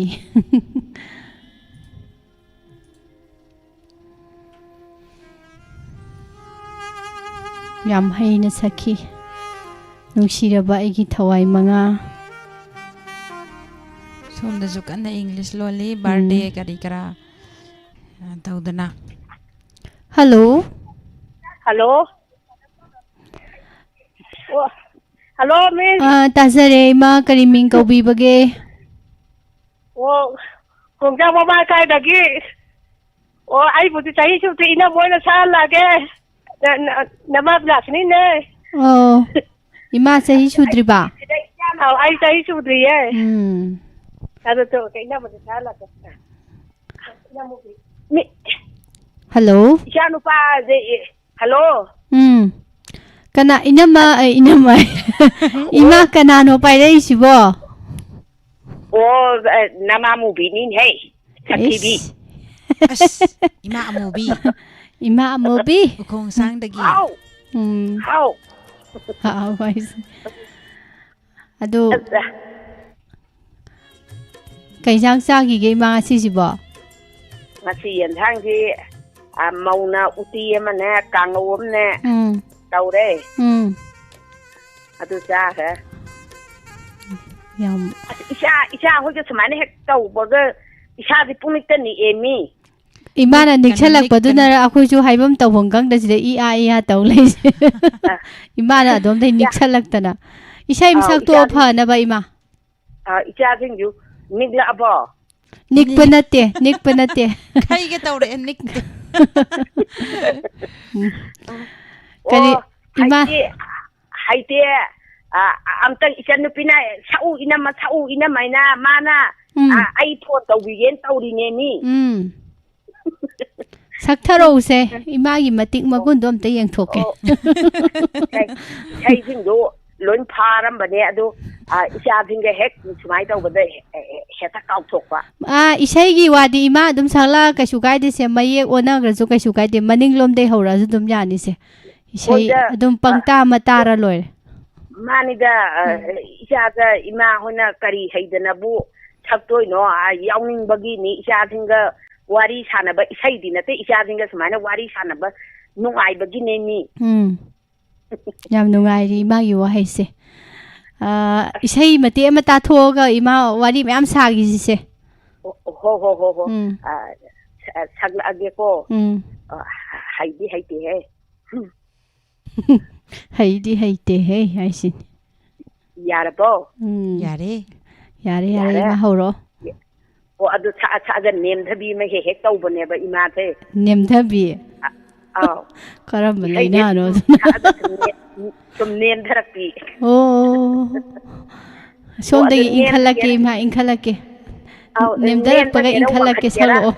ꯌꯥꯝ ꯍꯩꯅ ꯁꯛꯈꯤ꯫ ꯅꯨꯡꯁꯤꯔꯕ ꯑꯩꯒꯤ ꯊꯋꯥꯏ ꯃꯉꯥ꯫ ꯁꯣꯝꯗꯁꯨ ꯀꯟꯅ English ꯂꯣꯜꯂꯤ, ꯎꯝ꯫ Birthday ꯀꯔꯤ ꯀꯔꯥ, ꯑ, ꯇꯧꯗꯅ꯫ Hello꯫ Hello꯫ ꯑꯣ, hello, miss꯫ ꯑ, ꯇꯥꯖꯔꯦ, ꯏꯃꯥ, ꯀꯔꯤ ꯃꯤꯡ ꯀꯧꯕꯤꯕꯒꯦ? ꯑꯣ, ꯈꯣꯡꯖꯥ ꯃꯃꯥ ꯀꯥꯏꯗꯒꯤ? ꯑꯣ, ꯑꯩꯕꯨꯗꯤ ꯆꯍꯤ ꯁꯨꯗ꯭ꯔꯤ, ꯏꯅꯝꯃ ꯑꯣꯏꯅ ꯁꯛꯍꯜꯂꯛꯑꯒꯦ꯫ ꯅ-, ꯅ-, ꯅꯃꯥ ꯕꯤꯂꯥꯁꯤꯅꯤꯅꯦ꯫ ꯑꯣ, ꯏꯃꯥ ꯆꯍꯤ ꯁꯨꯗ꯭ꯔꯤꯕ? ꯑꯧ, ꯑꯩ ꯆꯍꯤ ꯁꯨꯗ꯭ꯔꯤꯌꯦ꯫ ꯎꯝ꯫ ꯑꯗꯨ ꯇꯣ, ꯏꯅꯝꯃꯗꯤ ꯁꯛꯍꯜꯂꯛꯀꯦ꯫ ꯃꯤ-, Hello꯫ ꯏꯆꯥ ꯅꯨꯄꯥꯁꯦ, hello꯫ ꯎꯝ꯫ ꯀꯅꯥ, ꯏꯅꯝꯃ, ꯑ, ꯏꯅꯝꯃ꯫ ꯏꯃꯥ, ꯑꯣ꯫ ꯀꯅꯥꯅꯣ ꯄꯥꯏꯔꯛꯏꯁꯤꯕꯣ? ꯑꯣ, ꯑ, ꯅꯃꯥ ꯃꯨꯕꯤꯅꯤꯅꯦꯍꯦ, ꯁꯛꯊꯤꯕꯤ꯫ ꯏꯁ꯫ ꯑꯁ, ꯏꯃꯥ ꯑꯃꯨꯕꯤ꯫ ꯏꯃꯥ ꯑꯃꯨꯕꯤ꯫ ꯎꯈꯣꯡ ꯁꯥꯡꯗꯒꯤ꯫ ꯍꯥꯎ, ꯎꯝ꯫ ꯍꯥꯎ꯫ ꯍꯥꯎ ꯍꯥꯏꯁꯦ꯫ ꯑꯗꯨ ꯑꯁ, ꯑ꯫ ꯀꯩ ꯏꯟꯁꯥꯡ ꯆꯥꯈꯤꯒꯦ ꯏꯃꯥ ꯉꯁꯤꯁꯤꯕꯣ? ꯉꯁꯤ ꯌꯦꯟꯁꯥꯡꯁꯤ, ꯑ, ꯃꯧꯅ ꯎꯇꯤ ꯑꯃꯅꯦ, ꯀꯥꯡꯉꯧ ꯑꯃꯅꯦ ꯎꯝ꯫ ꯇꯧꯔꯦ꯫ ꯎꯝ꯫ ꯑꯗꯨ ꯆꯥꯈ꯭ꯔꯦ꯫ ꯌꯥꯝ ꯑꯁ, ꯏꯆꯥ, ꯏꯆꯥ ꯍꯣꯏꯒ ꯁꯨꯃꯥꯏꯅ ꯍꯦꯛ ꯇꯧꯕꯒ ꯏꯁꯥꯁꯦ ꯄꯨꯡꯅꯤꯛꯇ ꯅꯤꯛꯑꯦ ꯃꯤ꯫ ꯏꯃꯥꯅ ꯅꯤꯛ-, ꯀꯩꯅꯣ ꯅꯤꯛꯁꯜꯂꯛꯄꯗꯨꯅ ꯅꯤꯛꯇꯅ꯫ ꯑꯩꯈꯣꯏꯁꯨ ꯍꯥꯏꯐꯝ ꯇꯧꯐꯝ ꯈꯪꯗ ꯁꯤꯗ ꯏ ꯑꯥ ꯏ ꯑꯥ ꯇꯧ ꯂꯩꯁꯦ꯫ ꯑ꯫ ꯏꯃꯥꯅ ꯑꯗꯣꯝꯗꯩ ꯏꯆꯥ-, ꯅꯤꯛꯁꯜꯂꯛꯇꯅ꯫ ꯏꯁꯩ ꯑꯃ ꯑꯥꯎ, ꯁꯛꯇꯣꯛꯑꯣ ꯏꯆꯥꯁꯤꯡ-, ꯐꯅꯕ ꯏꯃꯥ꯫ ꯑ, ꯏꯆꯥꯁꯤꯡꯁꯨ ꯅꯤꯛꯂꯛꯑꯕꯣ? ꯅꯤꯛꯄ ꯅꯠꯇꯦ, ꯅꯤꯛꯄ ꯅꯠꯇꯦ꯫ ꯈꯩꯒꯦ ꯇꯧꯔꯛꯑꯦ, ꯅꯤꯛꯇꯦ꯫ ꯎꯝ꯫ ꯀꯔꯤ, ꯑꯣ, ꯏꯃꯥ? ꯍꯩꯇꯦ, ꯍꯩꯇꯦ꯫ ꯑ, ꯑꯝꯇꯪ ꯏꯆꯟꯅꯨꯄꯤꯅ ꯁꯛꯎ ꯏꯅꯝꯃ, ꯁꯛꯎ ꯏꯅꯝꯃ ꯍꯥꯏꯅ ꯃꯥꯅ, ꯎꯝ꯫ ꯑ, ꯑꯩ ꯐꯣꯟ ꯇꯧꯕꯤꯒꯦꯅ ꯇꯧꯔꯤꯅꯦ ꯃꯤ꯫ ꯎꯝ꯫ ꯁꯛꯊꯔꯛꯎꯁꯦ, ꯏꯃꯥꯒꯤ ꯃꯇꯤꯛ ꯃꯒꯨꯟꯗꯣ ꯑꯝꯇ ꯌꯦꯡꯊꯣꯛꯀꯦ꯫ ꯑꯣ꯫ ꯏꯁꯩ-, ꯏꯁꯩꯁꯤꯡꯗꯣ ꯂꯣꯏ ꯐꯥꯔꯝꯕꯅꯦ, ꯑꯗꯣ, ꯑ, ꯏꯆꯥꯁꯤꯡꯒ ꯍꯦꯛ ꯁꯨꯃꯥꯏꯅ ꯇꯧꯕꯗ ꯍꯦ-, ꯍꯦ-, ꯍꯦꯛꯇ ꯀꯥꯎꯊꯣꯛꯄ꯫ ꯑꯥ, ꯏꯁꯩꯒꯤ ꯋꯥꯗꯤ ꯏꯃꯥ ꯑꯗꯨꯝ ꯁꯛꯂꯛꯑ ꯀꯩꯁꯨ ꯀꯥꯏꯗꯦꯁꯦ, ꯃꯌꯦꯛ ꯑꯣꯟꯅꯈ꯭ꯔꯁꯨ ꯀꯩꯁꯨ ꯀꯥꯏꯗꯦ, ꯃꯅꯤꯡꯂꯣꯝꯗꯩ ꯍꯧꯔꯛꯑꯁꯨ ꯑꯗꯨꯝ ꯌꯥꯅꯤꯁꯦ꯫ ꯏꯁꯩ ꯍꯣꯏꯗ, ꯑꯗꯨꯝ ꯑ, ꯄꯪꯇꯥ ꯑꯃ ꯇꯥꯔ ꯂꯣꯏꯔꯦ꯫ ꯃꯥꯅꯤꯗ, ꯑ, ꯎꯝ꯫ ꯏꯆꯥꯗ ꯏꯃꯥ ꯍꯣꯏꯅ ꯀꯔꯤ ꯍꯩꯗꯅꯕꯨ ꯁꯛꯇꯣꯏꯅꯣ? ꯑ, ꯌꯥꯎꯅꯤꯡꯕꯒꯤꯅꯤ, ꯏꯆꯥꯁꯤꯡꯒ ꯋꯥꯔꯤ ꯁꯥꯟꯅꯕ, ꯏꯁꯩꯗꯤ ꯅꯠꯇꯦ, ꯏꯆꯥꯁꯤꯡꯒ ꯁꯨꯃꯥꯏꯅ ꯋꯥꯔꯤ ꯁꯥꯟꯅꯕ ꯅꯨꯡꯉꯥꯏꯕꯒꯤꯅꯦ ꯃꯤ꯫ ꯎꯝ꯫ ꯌꯥꯝ ꯅꯨꯡꯉꯥꯏꯔꯤ ꯏꯃꯥꯒꯤ ꯋꯥꯍꯩꯁꯦ꯫ ꯑ, ꯏꯁꯩ ꯃꯇꯦꯛ ꯑꯃ ꯇꯥꯊꯣꯛꯑꯒ ꯏꯃꯥ ꯋꯥꯔꯤ ꯃꯌꯥꯝ ꯁꯥꯈꯤꯁꯤꯁꯦ꯫ ꯍꯣ, ꯍꯣ, ꯍꯣ, ꯍꯣ꯫ ꯎꯝ꯫ ꯑ, ꯁ-, ꯑ, ꯁꯛꯂꯛꯑꯒꯦꯀꯣ꯫ ꯎꯝ꯫ ꯑ, ꯍꯩꯗꯤ ꯍꯩꯇꯦꯍꯦ꯫ ꯍꯩꯗꯤ ꯍꯩꯇꯦꯍꯦ ꯍꯥꯏꯁꯤꯅꯤ꯫ ꯌꯥꯔꯕꯣ? ꯎꯝ꯫ ꯌꯥꯔꯦ꯫ ꯌꯥꯔꯦ, ꯌꯥꯔꯦ, ꯌꯥꯔꯦ꯫ ꯏꯃꯥ ꯍꯧꯔꯣ꯫ ꯑꯣ, ꯑꯗꯨ ꯁꯛꯑ ꯁꯛꯑꯒ ꯅꯦꯝꯊꯕꯤ ꯑꯃ ꯍꯦꯛ ꯍꯦꯛ ꯇꯧꯕꯅꯦꯕ ꯏꯃꯥꯁꯦ꯫ ꯅꯦꯝꯊꯕꯤ? ꯑ-, ꯑꯥꯎ꯫ ꯀꯔꯝꯕ ꯏꯁꯩꯁꯦ ꯂꯩꯅꯥꯅꯣ ꯁꯨꯝ ꯑꯗꯨꯅ? ꯁꯛꯑꯒ ꯁꯨꯝ ꯅꯦ-, ꯁꯨꯝ ꯅꯦꯝꯊꯔꯛꯄꯤ꯫ ꯑꯣ꯫ ꯑꯣ, ꯑꯗꯨ ꯁꯣꯝꯗꯒꯤ ꯏꯟꯈꯠꯂꯛꯀꯦ, ꯅꯦꯝꯊꯒꯦꯔꯥ? ꯏꯃꯥ, ꯏꯟꯈꯠꯂꯛꯀꯦ꯫ ꯑꯥꯎ, ꯅꯦꯝꯊꯔꯛꯄꯒ ꯅꯦꯝꯊꯒꯦꯔꯥ ꯏꯟꯈꯠꯂꯛꯀꯦ, ꯋꯥꯡꯈꯠꯀꯦꯔꯥ? ꯁꯛꯂꯛꯑꯣ꯫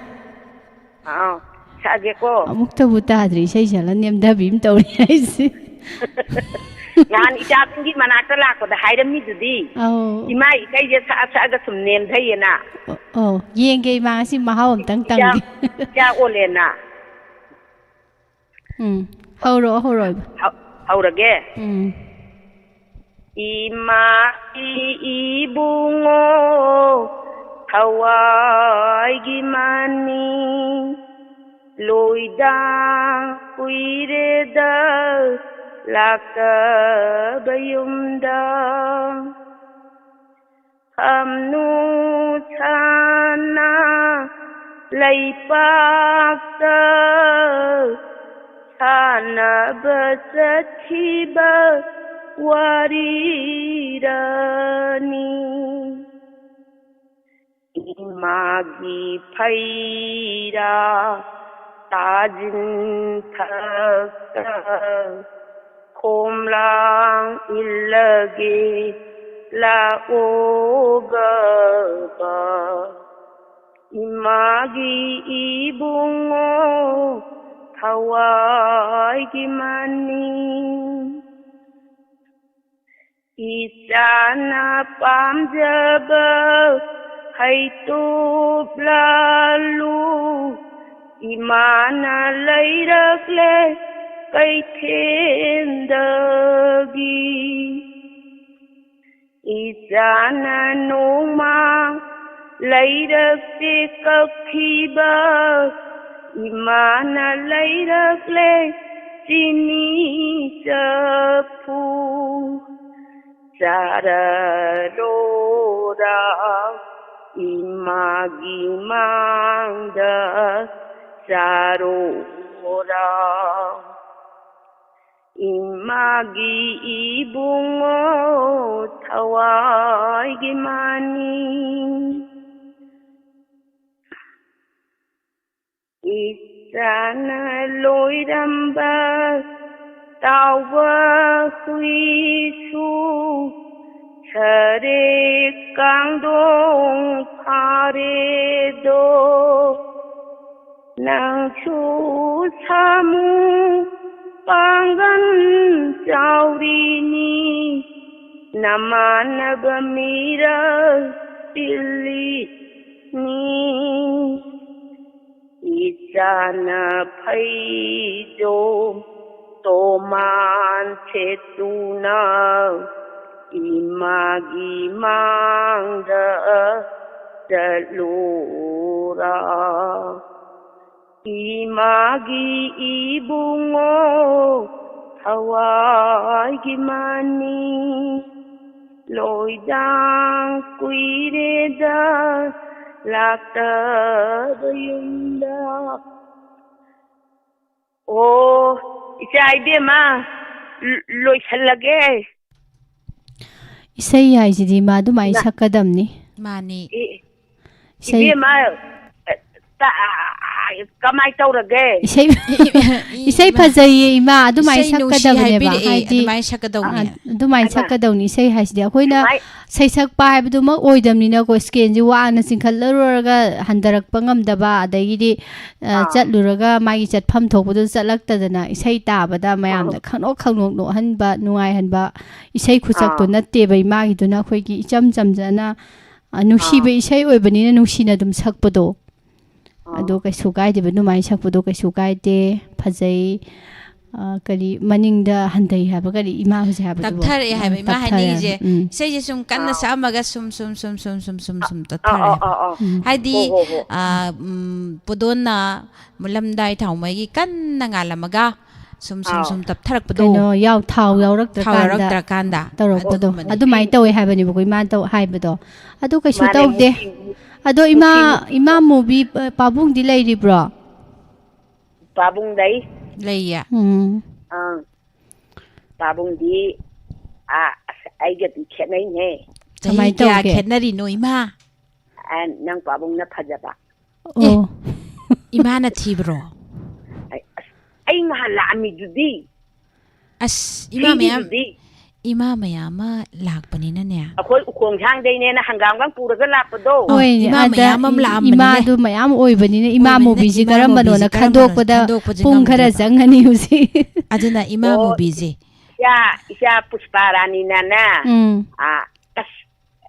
ꯑꯥꯎ, ꯁꯛꯑꯒꯦꯀꯣ꯫ ꯑꯃꯨꯛꯇꯕꯨ ꯇꯥꯗ꯭ꯔꯤ ꯏꯁꯩ ꯁꯛꯂ ꯅꯦꯝꯊꯕꯤ ꯑꯃ ꯇꯧꯔꯤ ꯍꯥꯏꯁꯦ꯫ ꯅꯍꯥꯟ ꯏꯆꯥꯁꯤꯡꯒꯤ ꯃꯅꯥꯛꯇ ꯂꯥꯛꯄꯗ ꯍꯥꯏꯔꯝꯃꯤꯗꯨꯗꯤ, ꯑꯧ꯫ ꯏꯃꯥ ꯏꯀꯩꯁꯦ ꯁꯛꯑ ꯁꯛꯑꯒ ꯁꯨꯝ ꯅꯦꯝꯊꯩꯌꯦꯅ꯫ ꯑꯣ, ꯑꯣ, ꯌꯦꯡꯒꯦ ꯏꯃꯥ, ꯉꯁꯤ ꯃꯍꯥꯎ ꯑꯝꯇꯪ ꯏꯆꯥ, ꯇꯪꯒꯦ꯫ ꯏꯆꯥ ꯑꯣꯜꯂꯦꯅ꯫ ꯎꯝ, ꯍꯧꯔꯛꯑꯣ, ꯍꯧꯔꯛꯑꯣ ꯏꯃꯥ꯫ ꯍꯧ-, ꯍꯧꯔꯒꯦ꯫ ꯎꯝ꯫ ꯏꯃꯥ ꯏꯕꯨꯡꯉꯣ ꯊꯋꯥꯏꯒꯤ ꯃꯅꯤ, ꯂꯣꯏꯗꯥ ꯀꯨꯏꯔꯦꯗ ꯂꯥꯛꯇꯕ ꯌꯨꯝꯗ꯫ ꯈꯝꯅꯨ ꯁꯅꯥ ꯂꯩꯄꯥꯛꯇ ꯁꯥꯟꯅꯕ ꯆꯠꯈꯤꯕ ꯋꯥꯔꯤꯔꯅꯤ꯫ ꯏꯃꯥꯒꯤ ꯐꯩꯔꯥ ꯇꯥꯖꯤꯟꯊꯛꯇ ꯈꯣꯝꯂꯥꯡ ꯏꯜꯂꯒꯦ ꯂꯥꯛꯑꯣꯒꯕ꯫ ꯏꯃꯥꯒꯤ ꯏꯕꯨꯡꯉꯣ ꯊꯋꯥꯏꯒꯤ ꯃꯅꯤ꯫ ꯏꯆꯥꯅ ꯄꯥꯝꯖꯕ ꯍꯩꯇꯨꯞ ꯂꯥꯜꯂꯨ ꯏꯃꯥꯅ ꯂꯩꯔꯛꯂꯦ ꯀꯩꯊꯦꯜꯗꯒꯤ꯫ ꯏꯆꯥꯅ ꯅꯣꯡꯃ ꯂꯩꯔꯛꯇꯦ ꯀꯛꯈꯤꯕ ꯏꯃꯥꯅ ꯂꯩꯔꯛꯂꯦ ꯆꯤꯅꯤ ꯆꯐꯨ꯫ ꯆꯥꯔꯔꯣꯔꯥ ꯏꯃꯥꯒꯤ ꯃꯥꯡꯗ ꯆꯥꯔꯣꯔꯥ꯫ ꯏꯃꯥꯒꯤ ꯏꯕꯨꯡꯉꯣ ꯊꯋꯥꯏꯒꯤ ꯃꯅꯤ꯫ ꯏꯆꯥꯅ ꯂꯣꯏꯔꯝꯕ ꯇꯥꯎꯕ ꯍꯨꯏꯁꯨ ꯁꯔꯦ ꯀꯥꯡꯗꯣꯡ ꯐꯥꯔꯦꯗꯣ꯫ ꯅꯪꯁꯨ ꯁꯥꯃꯨ ꯄꯥꯡꯒꯟ ꯆꯥꯎꯔꯤ꯫ ꯅꯃꯥꯟꯅꯕ ꯃꯤꯔꯛ ꯇꯤꯜꯂꯤꯅꯤ꯫ ꯏꯆꯥꯅ ꯐꯩꯖꯣꯝ ꯇꯣꯃꯥꯟ ꯁꯦꯠꯇꯨꯅ ꯏꯃꯥꯒꯤ ꯃꯥꯡꯗ ꯆꯠꯂꯨꯔꯥ꯫ ꯏꯃꯥꯒꯤ ꯏꯕꯨꯡꯉꯣ ꯊꯋꯥꯏꯒꯤ ꯃꯅꯤ ꯂꯣꯏꯗꯥꯡ ꯀꯨꯏꯔꯦꯗ ꯂꯥꯛꯇꯕ ꯌꯨꯝꯗ꯫ ꯑꯣ, ꯏꯆꯥ ꯏꯕꯦꯝꯃ, ꯂ-, ꯂꯣꯏꯁꯜꯂꯒꯦ꯫ ꯏꯁꯩ ꯍꯥꯏꯁꯤꯗꯤ ꯃꯥ ꯑꯗꯨꯃꯥꯏꯅ ꯏꯃꯥ꯫ ꯁꯛꯀꯗꯝꯅꯤ꯫ ꯃꯥꯅꯤ꯫ ꯏ-, ꯏꯁꯩ ꯏꯕꯦꯝꯃ, ꯇ-, ꯀꯃꯥꯏ ꯇꯧꯔꯒꯦ? ꯏꯁꯩ, ꯏ-, ꯏ-, ꯏꯁꯩ ꯏꯃꯥ꯫ ꯐꯖꯩꯌꯦ, ꯏꯃꯥ, ꯑꯗꯨꯃꯥꯏꯅ ꯏꯁꯩ ꯅꯨꯡꯁꯤ ꯁꯛꯀꯗꯕꯅꯦꯕ, ꯍꯥꯏꯕꯤꯔꯛꯑꯦ, ꯍꯥꯏꯗꯤ, ꯑꯗꯨꯃꯥꯏꯅ ꯁꯛꯀꯗꯧꯅꯦ꯫ ꯑ, ꯑꯗꯨꯃꯥꯏꯅ ꯍꯥꯏꯃ꯫ ꯁꯛꯀꯗꯧꯅꯤ꯫ ꯏꯁꯩ ꯍꯥꯏꯁꯤꯗꯤ ꯑꯩꯈꯣꯏꯅ ꯁꯨꯃꯥꯏ-, ꯁꯩꯁꯛꯄ ꯍꯥꯏꯕꯗꯨꯃꯛ ꯑꯣꯏꯗꯕꯅꯤꯅꯀꯣ, ꯁ꯭ꯀꯦꯟꯁꯦ ꯋꯥꯅ ꯆꯤꯡꯈꯠꯂꯔꯨꯔꯒ ꯍꯟꯊꯔꯛꯄ ꯉꯝꯗꯕ, ꯑꯗꯒꯤꯗꯤ, ꯑ, ꯑꯥ꯫ ꯆꯠꯂꯨꯔꯒ ꯃꯥꯒꯤ ꯆꯠꯐꯝ ꯊꯣꯛꯄꯗꯨ ꯆꯠꯂꯛꯇꯗꯅ ꯏꯁꯩ ꯇꯥꯕꯗ ꯃꯌꯥꯝꯅ ꯑꯥ꯫ ꯈꯪꯅꯣꯛ ꯈꯪꯅꯣꯛ ꯅꯣꯛꯍꯟꯕ, ꯅꯨꯡꯉꯥꯏꯍꯟꯕ ꯏꯁꯩ ꯈꯨꯁꯛꯇꯣ ꯑꯥ꯫ ꯅꯠꯇꯦꯕ ꯏꯃꯥꯒꯤꯗꯨꯅ꯫ ꯑꯩꯈꯣꯏꯒꯤ ꯏꯆꯝ ꯆꯝꯖꯅ, ꯑ, ꯅꯨꯡꯁꯤꯕ ꯑꯥ꯫ ꯏꯁꯩ ꯑꯣꯏꯕꯅꯤꯅ ꯅꯨꯡꯁꯤꯅ ꯑꯗꯨꯝ ꯁꯛꯄꯗꯣ꯫ ꯑꯥ꯫ ꯑꯗꯣ ꯀꯩꯁꯨ ꯀꯥꯏꯗꯦꯕ, ꯑꯗꯨꯃꯥꯏꯅ ꯁꯛꯄꯗꯣ ꯀꯩꯁꯨ ꯀꯥꯏꯗꯦ, ꯐꯖꯩ꯫ ꯑ, ꯀꯔꯤ ꯃꯅꯤꯡꯗ ꯍꯟꯊꯩ ꯍꯥꯏꯕ, ꯀꯔꯤ ꯏꯃꯥ ꯍꯧꯖꯤꯛ ꯍꯥꯏꯕꯗꯨꯕꯣ? ꯇꯞꯊꯔꯛꯑꯦ ꯍꯥꯏꯕ ꯑ, ꯏꯃꯥ ꯇꯞꯊꯔꯦ꯫ ꯍꯥꯏꯅꯤꯡꯉꯤꯁꯦ꯫ ꯎꯝ꯫ ꯏꯁꯩꯁꯦ ꯁꯨꯝ ꯀꯟꯅ ꯑꯥ꯫ ꯁꯛꯑꯝꯃꯒ ꯁꯨꯝ, ꯁꯨꯝ, ꯁꯨꯝ, ꯁꯨꯝ, ꯁꯨꯝ, ꯁꯨꯝ ꯑꯥ, ꯑꯥ, ꯇꯞꯊꯔꯛꯑꯦ꯫ ꯑꯥ, ꯑꯥ꯫ ꯎꯝ꯫ ꯍꯥꯏꯗꯤ, ꯍꯣ, ꯍꯣ, ꯍꯣ꯫ ꯑ, ꯎꯝ, ꯄꯨꯗꯣꯟꯅ ꯃꯨꯜꯂꯝꯗꯥꯏ ꯊꯥꯎꯃꯩꯒꯤ ꯀꯟꯅ ꯉꯥꯜꯂꯝꯃꯒ ꯁꯨꯝ, ꯁꯨꯝ, ꯑꯥꯎ꯫ ꯁꯨꯝ ꯇꯞꯊꯔꯛꯄꯗꯣ꯫ ꯀꯩꯅꯣ, ꯌꯥꯎ-, ꯊꯥꯎ ꯊꯥꯎ ꯌꯥꯎꯔꯛꯇ꯭ꯔꯀꯥꯟꯗ ꯌꯥꯎꯔꯛꯇ꯭ꯔꯀꯥꯟꯗ꯫ ꯇꯧꯔꯛꯄꯗꯣ꯫ ꯑꯗꯨꯒꯨꯝꯕꯅꯦ꯫ ꯑꯗꯨꯃꯥꯏꯅ ꯇꯧꯋꯦ ꯍꯥꯏꯕꯅꯦꯕꯀꯣ ꯏꯃꯥꯅ ꯇꯧ-, ꯍꯥꯏꯕꯗꯣ꯫ ꯑꯗꯨ ꯀꯩꯁꯨ ꯃꯥꯅꯦ, ꯇꯧꯗꯦ꯫ ꯅꯨꯡꯁꯤ-, ꯑꯗꯣ ꯏꯃꯥ, ꯅꯨꯡꯁꯤ-, ꯏꯃꯥ ꯃꯨꯕꯤ, ꯑ, ꯄꯥꯕꯨꯡꯗꯤ ꯂꯩꯔꯤꯕ꯭ꯔꯣ? ꯄꯥꯕꯨꯡ ꯂꯩ꯫ ꯂꯩꯌꯦ꯫ ꯎꯝ꯫ ꯑꯥ, ꯄꯥꯕꯨꯡꯗꯤ, ꯑꯥ, ꯑꯁ, ꯑꯩꯒꯗꯤ ꯈꯦꯠꯅꯩꯅꯦ꯫ ꯆꯍꯤ ꯀꯃꯥꯏ ꯀꯌꯥ ꯇꯧꯒꯦ? ꯈꯦꯠꯅꯔꯤꯅꯣ, ꯏꯃꯥ? ꯑ, ꯅꯪ ꯄꯥꯕꯨꯡꯅ ꯐꯖꯕ꯫ ꯑꯦ, ꯑꯣ꯫ ꯏꯃꯥꯅ ꯊꯤꯕ꯭ꯔꯣ? ꯑꯩ, ꯑꯁ, ꯑꯩ ꯅꯍꯥꯟ ꯂꯥꯛꯑꯝꯃꯤꯗꯨꯗꯤ꯫ ꯑꯁ, ꯏꯃꯥ ꯃꯌꯥꯝ, ꯊꯤꯔꯤꯗꯨꯗꯤ꯫ ꯏꯃꯥ ꯃꯌꯥꯝ ꯑꯃ ꯂꯥꯛꯄꯅꯤꯅꯅꯦ꯫ ꯑꯩꯈꯣꯏ ꯎꯈꯣꯡꯁꯥꯡꯗꯩꯅꯦꯅ ꯍꯪꯒꯥꯝꯒ ꯄꯨꯔꯒ ꯂꯥꯛꯄꯗꯣ꯫ ꯍꯣꯏꯅꯦ, ꯏꯃꯥ ꯑꯗ ꯃꯌꯥꯝ ꯑꯃ ꯏ-, ꯂꯥꯛꯑꯝꯕꯅꯤꯅꯦ꯫ ꯏꯃꯥꯗꯨ ꯃꯌꯥꯝ ꯑꯣꯏꯕꯅꯤꯅ, ꯏꯃꯥ ꯑꯣꯏꯕꯅꯤꯅ ꯃꯨꯕꯤꯁꯤ ꯏꯃꯥ ꯀꯔꯝꯕꯅꯣꯅ ꯃꯨꯕꯤꯁꯤ ꯀꯔꯝꯕꯅꯣ ꯈꯟꯗꯣꯛꯄꯗ ꯈꯟꯗꯣꯛꯄꯁꯦ ꯄꯨꯡ ꯈꯔ ꯉꯝꯗ꯭ꯔꯦꯕ꯫ ꯆꯪꯉꯅꯤ ꯍꯧꯖꯤꯛ꯫ ꯑꯗꯨꯅ ꯏꯃꯥ ꯑꯣ, ꯃꯨꯕꯤꯁꯦ ꯏꯆꯥ, ꯏꯆꯥ ꯄꯨꯁꯄꯥ ꯔꯥꯅꯤꯅꯅꯦ, ꯎꯝ꯫ ꯑ, ꯑꯁ,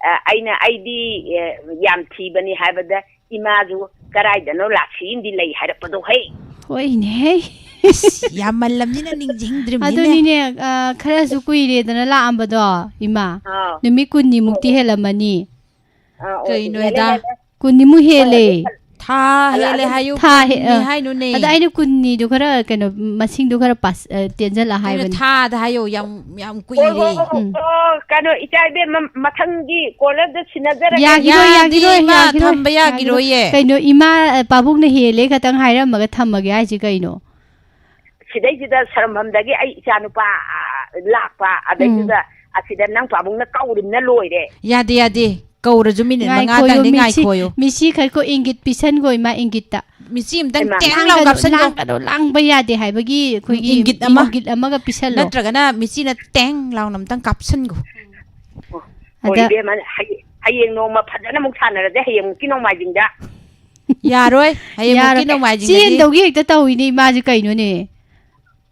ꯑ, ꯑꯩꯅ, "ꯑꯩꯗꯤ, ꯑ, ꯌꯥꯝ ꯊꯤꯕꯅꯤ" ꯍꯥꯏꯕꯗ, ꯏꯃꯥꯁꯨ "ꯀꯔꯥꯏꯗꯅꯣ ꯂꯥꯛꯁꯤ ꯑꯃꯗꯤ ꯂꯩ" ꯍꯥꯏꯔꯛꯄꯗꯣ ꯍꯩ꯫ ꯍꯣꯏꯅꯦꯍꯦ꯫ ꯑꯁ, ꯌꯥꯝꯃꯜꯂꯝꯅꯤꯅ ꯅꯤꯡꯁꯤꯡꯗ꯭ꯔꯤꯕꯅꯤꯅꯦ꯫ ꯑꯗꯨꯅꯤꯅꯦ, ꯑ, ꯈꯔꯁꯨ ꯀꯨꯏꯔꯦꯗꯅ ꯂꯥꯛꯑꯝꯕꯗꯣ, ꯏꯃꯥ꯫ ꯑꯥ꯫ ꯅꯨꯃꯤꯠ ꯀꯨꯟꯅꯤꯃꯨꯛꯇꯤ ꯑꯣ, ꯑꯣ꯫ ꯍꯦꯜꯂꯝꯃꯅꯤ꯫ ꯑꯥ, ꯑꯣ, ꯀꯩꯅꯣ ꯍꯦꯜꯂꯦ, ꯍꯦꯗꯥ? ꯍꯦꯜꯂꯦ꯫ ꯀꯨꯟꯅꯤꯃꯨꯛ ꯍꯣꯏ, ꯍꯦꯜꯂꯦ꯫ ꯑꯗꯨ ꯈꯜ-, ꯊꯥ ꯈꯜꯂ ꯍꯦꯜꯂꯦ ꯑꯗꯨꯝ ꯍꯥꯏꯌꯨ, ꯊꯥ ꯍꯦ-, ꯀꯨꯟꯅꯤ ꯑ, ꯍꯥꯏꯅꯨꯅꯦ꯫ ꯑꯗ ꯑꯩꯅ ꯀꯨꯟꯅꯤꯗꯨ ꯈꯔ, ꯀꯩꯅꯣ, ꯃꯁꯤꯡꯗꯨ ꯈꯔ ꯄꯥꯁ-, ꯑ, ꯇꯦꯟꯖꯜꯂ ꯀꯩꯅꯣ, ꯍꯥꯏꯕꯅꯤ꯫ ꯊꯥꯗ ꯍꯥꯏꯌꯣ, ꯌꯥꯝ, ꯌꯥꯝ ꯍꯣꯏ, ꯍꯣꯏ, ꯀꯨꯏꯔꯦ꯫ ꯍꯣꯏ, ꯎꯝ꯫ ꯑꯣ, ꯀꯩꯅꯣ, ꯏꯆꯥ ꯏꯕꯦꯝꯃ, ꯃꯊꯪꯒꯤ ꯀꯣꯜꯂꯔꯗ ꯁꯤꯟꯅꯖꯔꯒꯦ꯫ ꯌꯥꯈꯤꯔꯣꯏ, ꯌꯥꯗꯦ, ꯌꯥꯈꯤꯔꯣꯏ, ꯏꯃꯥ, ꯌꯥꯈꯤꯔꯣꯏ, ꯊꯝꯕ ꯌꯥꯈꯤꯔꯣꯏ꯫ ꯌꯥꯈꯤꯔꯣꯏꯌꯦ꯫ ꯀꯩꯅꯣ, ꯏꯃꯥ, ꯑ, ꯄꯥꯕꯨꯡꯅ ꯍꯦꯜꯂꯦ ꯈꯇꯪ ꯍꯥꯏꯔꯝꯃꯒ ꯊꯝꯃꯒꯦ ꯍꯥꯏꯁꯤ ꯀꯩꯅꯣ? ꯁꯤꯗꯩꯁꯤꯗ ꯁꯔꯝꯐꯝꯗꯒꯤ ꯑꯩ ꯏꯆꯥꯅꯨꯄꯥ, ꯑ, ꯂꯥꯛꯄ, ꯎꯝ꯫ ꯑꯗꯩꯗꯨꯗ ꯑꯁꯤꯗ ꯅꯪ ꯄꯥꯕꯨꯡꯅ ꯀꯧꯔꯤꯕꯅ ꯂꯣꯏꯔꯦ꯫ ꯌꯥꯗꯦ, ꯌꯥꯗꯦ꯫ ꯀꯧꯔꯁꯨ ꯃꯤꯅꯤꯠ ꯉꯥꯏꯈꯣꯌꯣ, ꯃꯉꯥꯗꯪꯗꯤ ꯃꯤꯠꯁꯤ, ꯉꯥꯏꯈꯣꯌꯣ꯫ ꯃꯤꯠꯁꯤ ꯈꯔ ꯀꯣ ꯏꯪꯒꯤꯠ ꯄꯤꯁꯟꯈꯣ, ꯏꯃꯥ, ꯏꯪꯒꯤꯠꯇ꯫ ꯃꯤꯠꯁꯤ ꯑꯝꯇꯪ ꯍꯩꯃꯥ꯫ ꯇꯦꯡ ꯂꯥꯎ ꯂꯥꯡꯒꯅꯨ, ꯀꯥꯞꯁꯟꯈꯣ꯫ ꯂꯥꯡꯒꯅꯨ, ꯂꯥꯡꯕ ꯌꯥꯗꯦ ꯍꯥꯏꯕꯒꯤ ꯑꯩꯈꯣꯏꯒꯤ ꯏꯪꯒꯤꯠ ꯑꯃ꯫ ꯏꯪꯒꯤꯠ ꯑꯃꯒ ꯄꯤꯁꯜꯂꯣ꯫ ꯅꯠꯇ꯭ꯔꯒꯅ ꯃꯤꯠꯁꯤꯅ ꯇꯦꯡ ꯂꯥꯎꯅ ꯑꯝꯇꯪ ꯀꯥꯞꯁꯟꯈꯣ꯫ ꯑꯣ, ꯑꯗ ꯏꯕꯦꯝꯃ, ꯍꯌꯦꯡ, ꯍꯌꯦꯡ ꯅꯣꯡꯃ ꯐꯖꯅ ꯑꯃꯨꯛ ꯁꯥꯟꯅꯔꯁꯦ, ꯍꯌꯦꯡꯃꯨꯛꯀꯤ ꯅꯣꯡꯃꯥꯏꯖꯤꯡꯗ꯫ ꯌꯥꯔꯣꯏ, ꯍꯌꯦꯡꯃꯨꯛꯀꯤ ꯌꯥꯔꯣꯏ꯫ ꯅꯣꯡꯃꯥꯏꯖꯤꯡꯗꯗꯤ ꯆꯦꯟꯗꯧꯒꯤ ꯍꯦꯛꯇ ꯇꯧꯏꯅꯦ ꯏꯃꯥꯁꯦ, ꯀꯩꯅꯣꯅꯦ?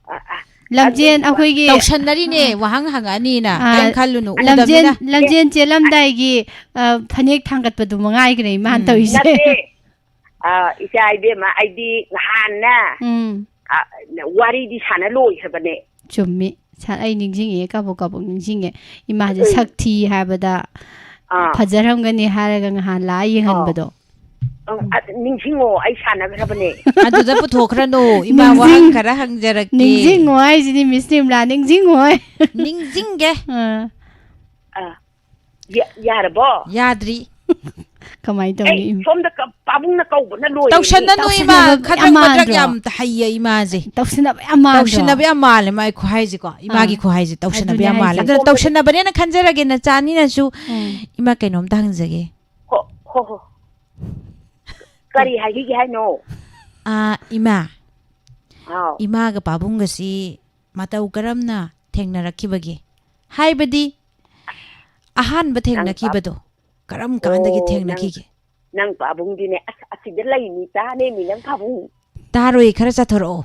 ꯑ, ꯑ, ꯂꯝꯖꯦꯟ ꯑꯗꯨ ꯑꯩꯈꯣꯏꯒꯤ ꯇꯧꯁꯟꯅꯔꯤꯅꯦ, ꯋꯥꯍꯪ ꯍꯪꯉꯛꯑꯅꯤꯅ꯫ ꯑ, ꯀꯩꯝ ꯈꯜꯂꯨꯅꯨ, ꯂꯝꯖꯦꯟ, ꯎꯗꯕꯅꯤꯅ꯫ ꯂꯝꯖꯦꯟ ꯆꯦꯜꯂꯝꯗꯥꯏꯒꯤ, ꯑ, ꯐꯅꯦꯛ ꯊꯥꯡꯒꯠꯄꯗꯨ ꯃꯉꯥꯏꯒ꯭ꯔꯦ ꯏꯃꯥꯅ ꯎꯝ꯫ ꯇꯧꯔꯤꯁꯦ꯫ ꯅꯠꯇꯦ꯫ ꯑ, ꯏꯆꯥ ꯏꯕꯦꯝꯃ, ꯑꯩꯗꯤ ꯅꯍꯥꯟꯅꯦ, ꯎꯝ꯫ ꯑ, ꯋꯥꯔꯤꯗꯤ ꯁꯥꯟꯅ ꯂꯣꯏꯈ꯭ꯔꯕꯅꯦ꯫ ꯆꯨꯝꯃꯤ꯫ ꯁꯥ-, ꯑꯩ ꯅꯤꯡꯁꯤꯡꯉꯛꯑꯦ, ꯀꯥꯕꯣꯛ ꯀꯥꯕꯣꯛ ꯅꯤꯡꯁꯤꯡꯉꯦ꯫ ꯏꯃꯥꯁꯦ ꯎꯝ꯫ ꯁꯛ ꯊꯤ ꯍꯥꯏꯕꯗ ꯑꯥ꯫ ꯐꯖꯔꯝꯒꯅꯤ ꯍꯥꯏꯔꯒ ꯉꯍꯥꯟ ꯂꯥꯛꯑ ꯑꯥ꯫ ꯌꯦꯡꯍꯟꯕꯗꯣ꯫ ꯑꯪ, ꯑ, ꯅꯤꯡꯁꯤꯡꯉꯣ, ꯑꯩ ꯁꯥꯟꯅꯈ꯭ꯔꯕꯅꯦ꯫ ꯑꯗꯨꯗ ꯄꯨꯊꯣꯛꯈ꯭ꯔꯅꯨ, ꯏꯃꯥ ꯅꯤꯡꯁꯤꯡ-, ꯋꯥꯍꯪ ꯈꯔ ꯍꯪꯖꯔꯛꯀꯦ꯫ ꯅꯤꯡꯁꯤꯡꯉꯣ ꯍꯥꯏꯁꯤꯗꯤ, ꯃꯤꯁ ꯅꯤꯝꯂꯥ, ꯅꯤꯡꯁꯤꯡꯉꯣ꯫ ꯅꯤꯡꯁꯤꯡꯒꯦ꯫ ꯑꯥ꯫ ꯑ, ꯌꯥ-, ꯌꯥꯔꯕꯣ? ꯌꯥꯗ꯭ꯔꯤ꯫ ꯀꯃꯥꯏꯅ ꯑꯩ ꯇꯧꯅꯤ? ꯁꯣꯝꯗ ꯀ-, ꯄꯥꯕꯨꯡꯅ ꯀꯧꯕꯅ ꯂꯣꯏꯔꯦ꯫ ꯇꯧꯁꯟꯅꯅꯨ, ꯏꯃꯥ, ꯇꯧꯁꯟꯅꯕ ꯈꯗ꯭ꯔꯛ ꯌꯥꯝ ꯃꯗ꯭ꯔꯛ ꯃꯥꯟꯗ꯭ꯔꯣ? ꯌꯥꯝ ꯍꯩꯌꯦ, ꯏꯃꯥꯁꯦ꯫ ꯇꯧꯁꯟꯅꯕ ꯌꯥꯝ ꯃꯥꯟꯗ꯭ꯔꯣ? ꯇꯧꯁꯟꯅꯕ ꯌꯥꯝ ꯃꯥꯜꯂꯦ, ꯃꯥꯏ ꯈꯨꯍꯥꯏꯁꯦꯀꯣ, ꯏꯃꯥꯒꯤ ꯑꯥ꯫ ꯈꯨꯍꯥꯏꯁꯦ ꯇꯧꯁꯟꯅꯕ ꯑꯗꯨꯅꯦ ꯌꯥꯝ ꯃꯥꯜꯂꯦ꯫ ꯍꯥꯏꯁꯦ꯫ ꯑꯗꯨꯅ ꯇꯧꯁꯟꯅꯕꯅꯦꯅ ꯈꯟꯖꯔꯒꯦ, ꯅꯆꯥꯅꯤꯅꯁꯨ꯫ ꯎꯝ꯫ ꯏꯃꯥ, ꯀꯩꯅꯣꯝꯇ ꯍꯪꯖꯒꯦ꯫ ꯍꯣ, ꯍꯣ, ꯍꯣ꯫ ꯀꯔꯤ ꯍꯥꯏꯕꯤꯒꯦ ꯍꯥꯏꯅꯣ? ꯑꯥ, ꯏꯃꯥ꯫ ꯍꯥꯎ꯫ ꯏꯃꯥꯒ ꯄꯥꯕꯨꯡꯒꯁꯤ ꯃꯇꯧ ꯀꯔꯝꯅ ꯊꯦꯡꯅꯔꯛꯈꯤꯕꯒꯦ? ꯍꯥꯏꯕꯗꯤ, ꯑꯍꯥꯟꯕ ꯅꯪ ꯄꯥ-, ꯊꯦꯡꯅꯈꯤꯕꯗꯣ ꯀꯔꯝ ꯀꯥꯟꯗꯒꯤ ꯑꯣ, ꯅꯪ, ꯊꯦꯡꯅꯈꯤꯒꯦ? ꯅꯪ ꯄꯥꯕꯨꯡꯗꯤꯅꯦ, ꯑꯁ, ꯑꯁꯤꯗ ꯂꯩꯅꯤ, ꯇꯥꯅꯦꯃꯤ ꯅꯪ ꯄꯥꯕꯨꯡ꯫ ꯇꯥꯔꯣꯏ, ꯈꯔ ꯆꯠꯊꯣꯔꯛꯑꯣ꯫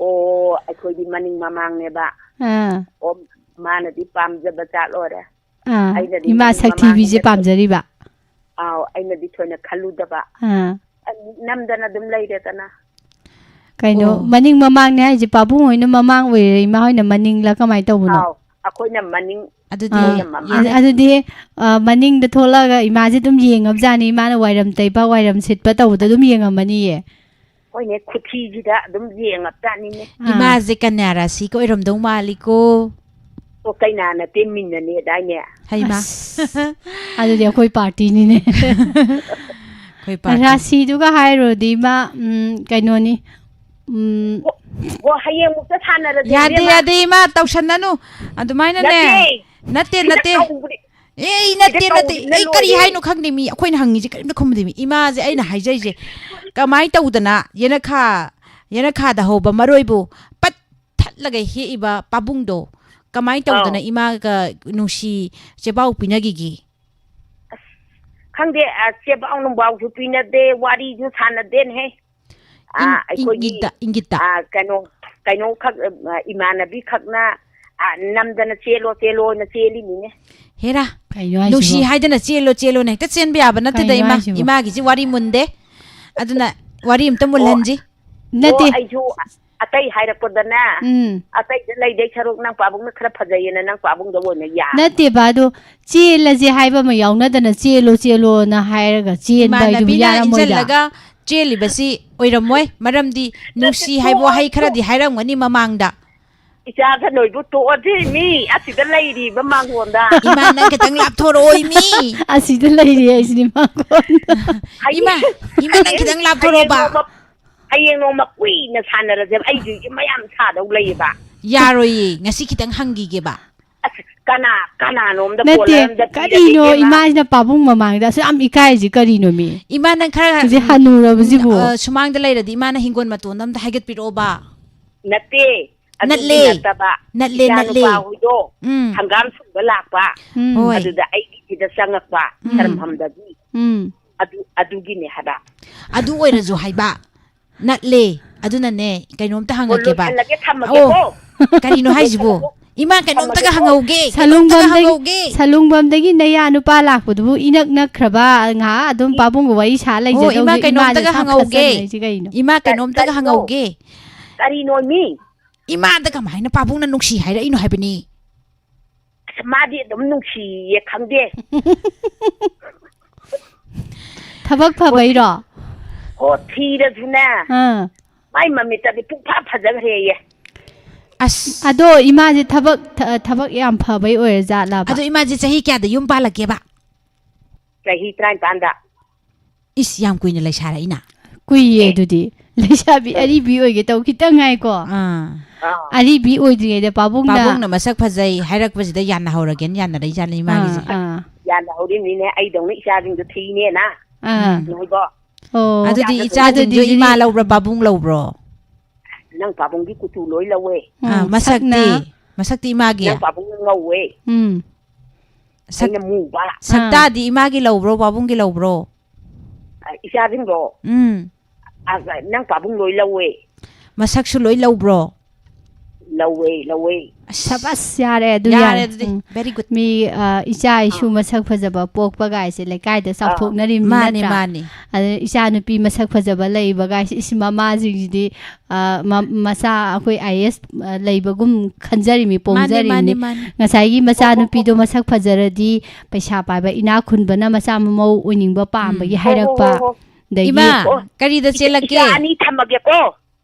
ꯑꯣ, ꯑꯩꯈꯣꯏꯗꯤ ꯃꯅꯤꯡ ꯃꯃꯥꯡꯅꯦꯕ꯫ ꯑꯥ꯫ ꯑꯣ, ꯃꯥꯅꯗꯤ ꯄꯥꯝꯖꯕ ꯖꯥꯠ ꯑꯣꯏꯔꯦ꯫ ꯑꯥ, ꯑꯩꯅꯗꯤ ꯏꯃꯥ ꯃꯅꯤꯡ ꯁꯛꯊꯤꯕꯤꯁꯦ ꯃꯃꯥꯡꯅꯦꯕ꯫ ꯄꯥꯝꯖꯔꯤꯕ? ꯑꯥꯎ, ꯑꯩꯅꯗꯤ ꯊꯣꯏꯅ ꯈꯜꯂꯨꯗꯕ꯫ ꯑꯥ꯫ ꯑ, ꯅꯝꯗꯅ ꯑꯗꯨꯝ ꯂꯩꯔꯦꯗꯅ꯫ ꯀꯩꯅꯣ, ꯑꯣ꯫ ꯃꯅꯤꯡ ꯃꯃꯥꯡꯅꯦ ꯍꯥꯏꯁꯦ, ꯄꯥꯕꯨꯡ ꯍꯣꯏꯅ ꯃꯃꯥꯡ ꯑꯣꯏꯔꯦ, ꯏꯃꯥ ꯍꯣꯏꯅ ꯃꯅꯤꯡꯂ, ꯀꯃꯥꯏꯅ ꯇꯧꯕꯅꯣ? ꯑꯥꯎ, ꯑꯩꯈꯣꯏꯅ ꯃꯅꯤꯡ, ꯑꯗꯨꯗꯤ ꯃꯣꯏꯅ ꯃꯃꯥꯡ꯫ ꯑꯗꯨ-, ꯑꯗꯨꯗꯤ, ꯑ, ꯃꯅꯤꯡꯗ ꯊꯣꯛꯂꯛꯑꯒ ꯏꯃꯥꯁꯦ ꯑꯗꯨꯝ ꯌꯦꯡꯉꯕꯖꯥꯠꯅꯤ, ꯏꯃꯥꯅ ꯋꯥꯏꯔꯝ ꯇꯩꯕ, ꯋꯥꯏꯔꯝ ꯁꯤꯠꯄ ꯇꯧꯕꯗ ꯑꯗꯨꯝ ꯌꯦꯡꯉꯝꯃꯅꯤꯌꯦ꯫ ꯍꯣꯏꯅꯦ, ꯈꯨꯊꯤꯁꯤꯗ ꯑꯗꯨꯝ ꯌꯦꯡꯉꯕꯖꯥꯠꯅꯤꯅꯦ꯫ ꯑꯥ꯫ ꯏꯃꯥꯁꯦ ꯀꯟꯌꯥ ꯔꯥꯁꯤꯒ ꯑꯣꯏꯔꯝꯗꯧ ꯃꯥꯜꯂꯤꯀꯣ꯫ ꯑꯣ, ꯀꯩꯅꯥ ꯅꯠꯇꯦ, ꯃꯤꯟꯅꯅꯦ ꯗꯥꯏꯅꯦ? ꯍꯩꯃꯥ꯫ ꯑꯁ, ꯑꯗꯨꯗꯤ ꯑꯩꯈꯣꯏ ꯄꯥꯔꯇꯤꯅꯤꯅꯦ꯫ ꯑꯩꯈꯣꯏ ꯄꯥꯔꯇꯤ꯫ ꯔꯥꯁꯤꯗꯨꯒ ꯍꯥꯏꯔꯨꯔꯗꯤ ꯏꯃꯥ, ꯎꯝ, ꯀꯩꯅꯣꯅꯤ꯫ ꯎꯝ꯫ ꯍꯣ, ꯍꯣ, ꯍꯌꯦꯡꯃꯨꯛꯇ ꯁꯥꯟꯅꯔꯁꯦ, ꯌꯥꯗꯦ, ꯏꯕꯦꯝꯃ꯫ ꯌꯥꯗꯦ, ꯏꯃꯥ, ꯇꯧꯁꯟꯅꯅꯨ꯫ ꯑꯗꯨꯃꯥꯏꯅꯅꯦ꯫ ꯅꯠꯇꯦ꯫ ꯅꯠꯇꯦ, ꯁꯤꯗ ꯅꯠꯇꯦ꯫ ꯀꯧꯕꯅꯤ꯫ ꯑꯦ, ꯑꯩ ꯁꯤꯗ ꯅꯠꯇꯦ, ꯅꯠꯇꯦ꯫ ꯀꯧꯕꯁꯤꯅ ꯑꯩ ꯀꯔꯤ ꯂꯣꯏꯔꯦ꯫ ꯍꯥꯏꯅꯣ ꯈꯪꯗꯦ ꯃꯤ꯫ ꯑꯩꯈꯣꯏꯅ ꯍꯪꯉꯤꯁꯦ ꯀꯔꯤꯝꯇ ꯈꯨꯝꯗꯦ ꯃꯤ꯫ ꯏꯃꯥꯁꯦ ꯑꯩꯅ ꯍꯥꯏꯖꯔꯤꯁꯦ꯫ ꯀꯃꯥꯏꯅ ꯇꯧꯗꯅ ꯌꯦꯅꯈꯥ, ꯌꯦꯅꯈꯥꯗ ꯍꯧꯕ ꯃꯔꯣꯏꯕꯨ ꯄꯠ ꯊꯠꯂꯒ ꯍꯦꯛꯏꯕ ꯄꯥꯕꯨꯡꯗꯣ ꯀꯃꯥꯏꯅ ꯇꯧꯗꯅ ꯑꯥꯎ꯫ ꯏꯃꯥꯒ ꯅꯨꯡꯁꯤ ꯆꯦꯕꯥꯎ ꯄꯤꯅꯈꯤꯒꯦ? ꯑꯁ, ꯈꯪꯗꯦ, ꯑ, ꯆꯦꯕꯥꯎ ꯅꯨꯡꯕꯥꯎꯁꯨ ꯄꯤꯅꯗꯦ, ꯋꯥꯔꯤꯁꯨ ꯁꯥꯟꯅꯗꯦꯅꯦꯍꯦ꯫ ꯑ, ꯏꯪ-, ꯑꯩꯈꯣꯏꯒꯤ, ꯏꯪꯒꯤꯠꯇ, ꯏꯪꯒꯤꯠꯇ꯫ ꯑ, ꯀꯩꯅꯣ, ꯀꯩꯅꯣꯈꯛ, ꯑ, ꯏꯃꯥꯟꯅꯕꯤ ꯈꯛꯅ, ꯑ, ꯅꯝꯗꯅ "ꯆꯦꯜꯂꯣ, ꯆꯦꯜꯂꯣꯅ" ꯆꯦꯜꯂꯤꯅꯤꯅꯦ꯫ ꯍꯦꯔꯥ, ꯀꯩꯅꯣ ꯍꯥꯏꯁꯤꯕꯣ? ꯅꯨꯡꯁꯤ ꯍꯥꯏꯗꯅ "ꯆꯦꯜꯂꯣ, ꯆꯦꯜꯂꯣꯅ" ꯍꯦꯛꯇ ꯆꯦꯟꯕ ꯌꯥꯕ ꯅꯠꯇꯦꯗ, ꯀꯩꯅꯣ ꯏꯃꯥ꯫ ꯍꯥꯏꯁꯤꯕꯣ? ꯏꯃꯥꯒꯤꯁꯤ ꯋꯥꯔꯤ ꯃꯨꯟꯗꯦ꯫ ꯑꯗꯨꯅ ꯋꯥꯔꯤ ꯑꯝꯇ ꯑꯣ, ꯃꯨꯜꯍꯟꯁꯤ꯫ ꯑꯣ, ꯅꯠꯇꯦ꯫ ꯑꯩꯁꯨ ꯑꯇꯩ ꯍꯥꯏꯔꯛꯄꯗꯅꯦ, ꯎꯝ꯫ ꯑꯇꯩꯗ ꯂꯩꯗꯩ ꯁꯔꯨꯛ ꯅꯪ ꯄꯥꯕꯨꯡꯅ ꯈꯔ ꯐꯖꯩꯌꯦꯅ ꯅꯪ ꯄꯥꯕꯨꯡꯗ ꯑꯣꯏꯅ ꯌꯥ-, ꯅꯠꯇꯦꯕ, ꯑꯗꯣ ꯆꯦꯜꯂꯁꯦ ꯍꯥꯏꯕ ꯑꯃ ꯌꯥꯎꯅꯗꯅ "ꯆꯦꯜꯂꯣ, ꯆꯦꯜꯂꯣꯅ" ꯍꯥꯏꯔꯒ ꯆꯦꯟꯕ ꯍꯥꯏꯗꯨꯕꯨ ꯏꯃꯥꯟꯅꯕꯤꯅ ꯌꯥꯔꯝꯃꯣꯏꯗ꯫ ꯏꯟꯁꯤꯜꯂꯒ ꯆꯦꯜꯂꯤꯕꯁꯤ ꯑꯣꯏꯔꯝꯃꯣꯏ, ꯃꯔꯝꯗꯤ ꯅꯨꯡꯁꯤ ꯅꯠꯇꯦ, ꯍꯥꯏꯕ ꯇꯣꯛꯑꯣ, ꯋꯥꯍꯩ ꯈꯔꯗꯤ ꯇꯣꯛꯑꯣ꯫ ꯍꯥꯏꯔꯝꯒꯅꯤ ꯃꯃꯥꯡꯗ꯫ ꯏꯆꯥꯒ ꯅꯣꯏꯕꯨ ꯇꯣꯛꯑꯁꯤ, ꯃꯤ ꯑꯁꯤꯗ ꯂꯩꯔꯤꯕ ꯃꯥꯡꯒꯣꯟꯗ꯫ ꯏꯃꯥ, ꯅꯪ ꯈꯤꯇꯪ ꯂꯥꯞꯊꯣꯔꯛꯑꯣ, ꯏꯃꯤ꯫ ꯑꯁꯤꯗ ꯂꯩꯔꯤ ꯍꯥꯏꯁꯤꯅꯤ ꯃꯥꯡꯒꯣꯟꯗ꯫ ꯍꯌꯦꯡ, ꯏꯃꯥ, ꯏꯃꯥ, ꯅꯪ ꯍꯌꯦꯡ, ꯈꯤꯇꯪ ꯍꯌꯦꯡ ꯂꯥꯞꯊꯣꯔꯛꯑꯣꯕ꯫ ꯅꯣꯡꯃ, ꯍꯌꯦꯡ ꯅꯣꯡꯃ ꯀꯨꯏꯅ ꯁꯥꯟꯅꯔꯁꯦꯕ꯫ ꯑꯩꯁꯨ ꯃꯌꯥꯝ ꯁꯥꯗꯧ ꯂꯩꯌꯦꯕ꯫ ꯌꯥꯔꯣꯏꯌꯦ, ꯉꯁꯤ ꯈꯤꯇꯪ ꯍꯪꯈꯤꯒꯦꯕ꯫ ꯑꯁ, ꯀꯅꯥ, ꯀꯅꯥꯅꯣꯝꯗ ꯅꯠꯇꯦ, ꯀꯣꯜꯂꯔ ꯑꯝꯗ ꯄꯤꯔꯒꯦ, ꯀꯔꯤꯅꯣ ꯏꯕꯦꯝꯃ꯫ ꯏꯃꯥꯁꯤꯅ ꯄꯥꯕꯨꯡ ꯃꯃꯥꯡꯗ ꯑꯁꯨꯛ ꯌꯥꯝ ꯏꯀꯥꯏꯔꯤꯁꯤ ꯀꯔꯤꯅꯣ ꯃꯤ? ꯏꯃꯥ, ꯅꯪ ꯈꯔ, ꯍꯧꯖꯤꯛ ꯎꯝ, ꯍꯅꯨꯔꯕꯁꯤꯕꯨ꯫ ꯎꯝ, ꯑ, ꯁꯨꯃꯥꯡꯗ ꯂꯩꯔꯗꯤ ꯏꯃꯥꯅ ꯍꯤꯡꯒꯣꯜ ꯃꯇꯣꯟꯗ ꯑꯝꯇ ꯍꯥꯏꯒꯠꯄꯤꯔꯛꯑꯣꯕ꯫ ꯅꯠꯇꯦ, ꯑꯗꯨꯒꯤ ꯅꯠꯂꯦ꯫ ꯅꯠꯇꯕ꯫ ꯅꯠꯂꯦ, ꯏꯆꯥ ꯅꯠꯂꯦ꯫ ꯅꯨꯄꯥ ꯍꯣꯏꯗꯣ ꯎꯝ꯫ ꯍꯪꯒꯥꯝ ꯁꯨꯡꯕ ꯂꯥꯛꯄ꯫ ꯎꯝ꯫ ꯍꯣꯏ꯫ ꯑꯗꯨꯗ ꯑꯩꯒꯤꯁꯤꯗ ꯆꯪꯉꯛꯄ, ꯎꯝ꯫ ꯁꯔꯝꯐꯝꯗꯒꯤ꯫ ꯎꯝ꯫ ꯑꯗꯨ, ꯑꯗꯨꯒꯤꯅꯦ ꯍꯥꯏꯕ꯫ ꯑꯗꯨ ꯑꯣꯏꯔꯁꯨ ꯍꯥꯏꯕ, ꯅꯠꯂꯦ꯫ ꯑꯗꯨꯅꯅꯦ, ꯀꯩꯅꯣꯝꯇ ꯍꯪꯉꯛꯀꯦꯕ꯫ ꯂꯣꯏꯁꯜꯂꯒꯦ, ꯊꯝꯃꯒꯦꯀꯣ꯫ ꯑꯣ, ꯀꯔꯤꯅꯣ ꯍꯥꯏꯁꯤꯕꯣ? ꯂꯣꯏꯁꯜꯂꯒꯦ꯫ ꯏꯃꯥ, ꯀꯩꯅꯣꯝꯇꯒ ꯊꯝꯃꯒꯦꯀꯣ꯫ ꯍꯪꯍꯧꯒꯦ, ꯀꯩꯅꯣꯝꯇꯒ ꯁꯂꯨꯡꯕꯝꯗꯒꯤ, ꯍꯪꯍꯧꯒꯦ꯫ ꯁꯂꯨꯡꯕꯝꯗꯒꯤ ꯅꯌꯥ ꯅꯨꯄꯥ ꯂꯥꯛꯄꯗꯨꯕꯨ ꯏꯅꯛ ꯅꯛꯈ꯭ꯔꯕ, ꯉꯥꯏꯍꯥꯛ ꯑꯗꯨꯝ ꯏ- ꯄꯥꯕꯨꯡꯒ ꯋꯥꯔꯤ ꯁꯥ ꯑꯣ, ꯂꯩꯖꯗꯧꯒꯤ ꯏꯃꯥ, ꯏꯃꯥꯁꯦ ꯀꯩꯅꯣꯝꯇꯒ ꯁꯥ ꯍꯪꯍꯧꯒꯦ꯫ ꯈꯠꯆꯟꯅꯩꯁꯤ ꯀꯩꯅꯣ? ꯏꯃꯥ, ꯀ-, ꯀꯩꯅꯣꯝꯇꯒ ꯀꯔꯤꯅꯣ? ꯍꯪꯍꯧꯒꯦ꯫ ꯀꯔꯤꯅꯣ ꯃꯤ? ꯏꯃꯥꯗ ꯀꯃꯥꯏꯅ ꯄꯥꯕꯨꯡꯅ ꯅꯨꯡꯁꯤ ꯍꯥꯏꯔꯛꯏꯅꯣ ꯍꯥꯏꯕꯅꯤ? ꯑꯁ, ꯃꯥꯗꯤ ꯑꯗꯨꯝ ꯅꯨꯡꯁꯤꯌꯦ, ꯈꯪꯗꯦ꯫ ꯊꯕꯛ ꯐꯕꯩꯔꯣ? ꯍꯣ, ꯊꯤꯔꯁꯨꯅꯦ꯫ ꯑꯥ꯫ ꯃꯥꯏ ꯃꯃꯤꯠꯇꯗꯤ ꯄꯨꯡꯐ ꯐꯖꯈ꯭ꯔꯦꯌꯦ꯫ ꯑꯁ꯫ ꯑꯗꯣ ꯏꯃꯥꯁꯦ ꯊꯕꯛ, ꯊ-, ꯊꯕꯛ ꯌꯥꯝ ꯐꯕꯩ ꯑꯣꯏꯔꯖꯥꯠꯂꯕ? ꯑꯗꯣ ꯏꯃꯥꯁꯦ ꯆꯍꯤ ꯀꯌꯥꯗ ꯌꯨꯝ ꯄꯥꯜꯂꯛꯀꯦꯕ? ꯆꯍꯤ ꯇꯔꯥꯅꯤꯄꯥꯟꯗ꯫ ꯏꯁ, ꯌꯥꯝ ꯀꯨꯏꯅ ꯂꯩꯁꯥꯔꯛꯏꯅ꯫ ꯀꯨꯏꯌꯦ ꯑꯦ꯫ ꯑꯗꯨꯗꯤ꯫ ꯂꯩꯁꯥꯕꯤ ꯑꯔꯤꯕꯤ ꯑꯣꯏꯒꯦ ꯇꯧ ꯈꯤꯇꯪ ꯉꯥꯏꯀꯣ꯫ ꯑꯥ꯫ ꯑꯥ꯫ ꯑꯔꯤꯕꯤ ꯑꯣꯏꯗ꯭ꯔꯤꯉꯩꯗ ꯄꯥꯕꯨꯡꯅ ꯄꯥꯕꯨꯡꯅ ꯃꯁꯛ ꯐꯖꯩ ꯍꯥꯏꯔꯛꯄꯁꯤꯗ ꯌꯥꯅꯍꯧꯔꯒꯦꯅ ꯌꯥꯅꯔꯛꯏꯖꯥꯠꯅꯤ ꯏꯃꯥꯒꯤꯁꯦ꯫ ꯑꯥ, ꯑꯥ꯫ ꯌꯥꯅꯍꯧꯔꯤꯕꯅꯤꯅꯦ, ꯑꯩꯗꯧꯅ ꯏꯆꯥꯁꯤꯡꯗꯣ ꯊꯤꯅꯦꯅ꯫ ꯑꯥ꯫ ꯎꯝ꯫ ꯅꯣꯏꯀꯣ꯫ ꯑꯣ꯫ ꯑꯗꯨꯗꯤ ꯑꯗꯨꯗꯤ ꯏꯆꯥꯁꯤꯡꯗꯣ ꯏꯃꯥ ꯂꯧꯕ꯭ꯔꯥ, ꯄꯥꯕꯨꯡ ꯂꯧꯕ꯭ꯔꯣ? ꯅꯪ ꯄꯥꯕꯨꯡꯒꯤ ꯀꯨꯆꯨ ꯂꯣꯏ ꯂꯧꯋꯦ꯫ ꯑꯥ, ꯎꯝ, ꯃꯁꯛꯇꯤ? ꯁꯛꯅ? ꯃꯁꯛꯇꯤ ꯏꯃꯥꯒꯤ? ꯅꯪ ꯄꯥꯕꯨꯡ ꯉꯧꯋꯦ꯫ ꯎꯝ꯫ ꯁꯛ-, ꯑꯩꯅ ꯃꯨꯕ꯫ ꯁꯛꯇꯥꯗꯤ ꯑꯥ꯫ ꯏꯃꯥꯒꯤ ꯂꯧꯕ꯭ꯔꯣ, ꯄꯥꯕꯨꯡꯒꯤ ꯂꯧꯕ꯭ꯔꯣ? ꯑ, ꯏꯆꯥꯁꯤꯡꯗꯣ꯫ ꯎꯝ꯫ ꯑ, ꯅꯪ ꯄꯥꯕꯨꯡ ꯂꯣꯏ ꯂꯧꯋꯦ꯫ ꯃꯁꯛꯁꯨ ꯂꯣꯏ ꯂꯧꯕ꯭ꯔꯣ? ꯂꯧꯋꯦ, ꯂꯧꯋꯦ꯫ ꯑꯁ꯫ ꯁꯕꯥꯁ, ꯌꯥꯔꯦ ꯑꯗꯨ ꯌꯥꯔꯦ ꯌꯥꯔꯦ꯫ ꯑꯗꯨꯗꯤ꯫ ꯎꯝ꯫ Very good꯫ ꯃꯤ, ꯑ, ꯏꯆꯥ ꯏꯁꯨ ꯑꯥ꯫ ꯃꯁꯛ ꯐꯖꯕ ꯄꯣꯛꯄ ꯒꯥꯏꯁꯦ ꯂꯩꯀꯥꯏꯗ ꯑꯥ꯫ ꯆꯥꯎꯊꯣꯛꯅꯔꯤꯕꯅꯤ ꯃꯥꯅꯤ, ꯅꯠꯇ꯭ꯔꯥ? ꯃꯥꯅꯤ꯫ ꯑꯗ ꯏꯆꯥ ꯅꯨꯄꯤ ꯃꯁꯛ ꯐꯖꯕ ꯂꯩꯕ ꯒꯥꯏꯁꯦ, ꯏꯁ, ꯃꯃꯥꯁꯤꯡꯁꯤꯗꯤ, ꯑ, ꯃ-, ꯃꯆꯥ ꯑꯩꯈꯣꯏ I A S, ꯑ, ꯂꯩꯕꯒꯨꯝ ꯈꯟꯖꯔꯤꯃꯤ, ꯃꯥꯅꯤ, ꯄꯣꯡꯖꯔꯤꯃꯤ꯫ ꯃꯥꯅꯤ, ꯃꯥꯅꯤ꯫ ꯉꯁꯥꯏꯒꯤ ꯍꯣ, ꯍꯣ, ꯍꯣ꯫ ꯃꯆꯥꯅꯨꯄꯤꯗꯣ ꯃꯁꯛ ꯐꯖꯔꯗꯤ ꯄꯩꯁꯥ ꯄꯥꯏꯕ ꯏꯅꯥꯛ ꯈꯨꯟꯕꯅ ꯃꯆꯥ ꯃꯃꯧ ꯑꯣꯏꯅꯤꯡꯕ ꯄꯥꯝꯕꯒꯤ ꯎꯝ꯫ ꯍꯣ, ꯍꯣ, ꯍꯥꯏꯔꯛꯄ꯫ ꯍꯣ, ꯍꯣ꯫ ꯑꯗꯒꯤ ꯏꯃꯥ, ꯑꯣ, ꯀꯔꯤꯗ ꯏꯆꯥ, ꯆꯦꯜꯂꯛꯀꯦ? ꯏꯆꯥ ꯑꯅꯤ ꯊꯝꯃꯒꯦꯀꯣ꯫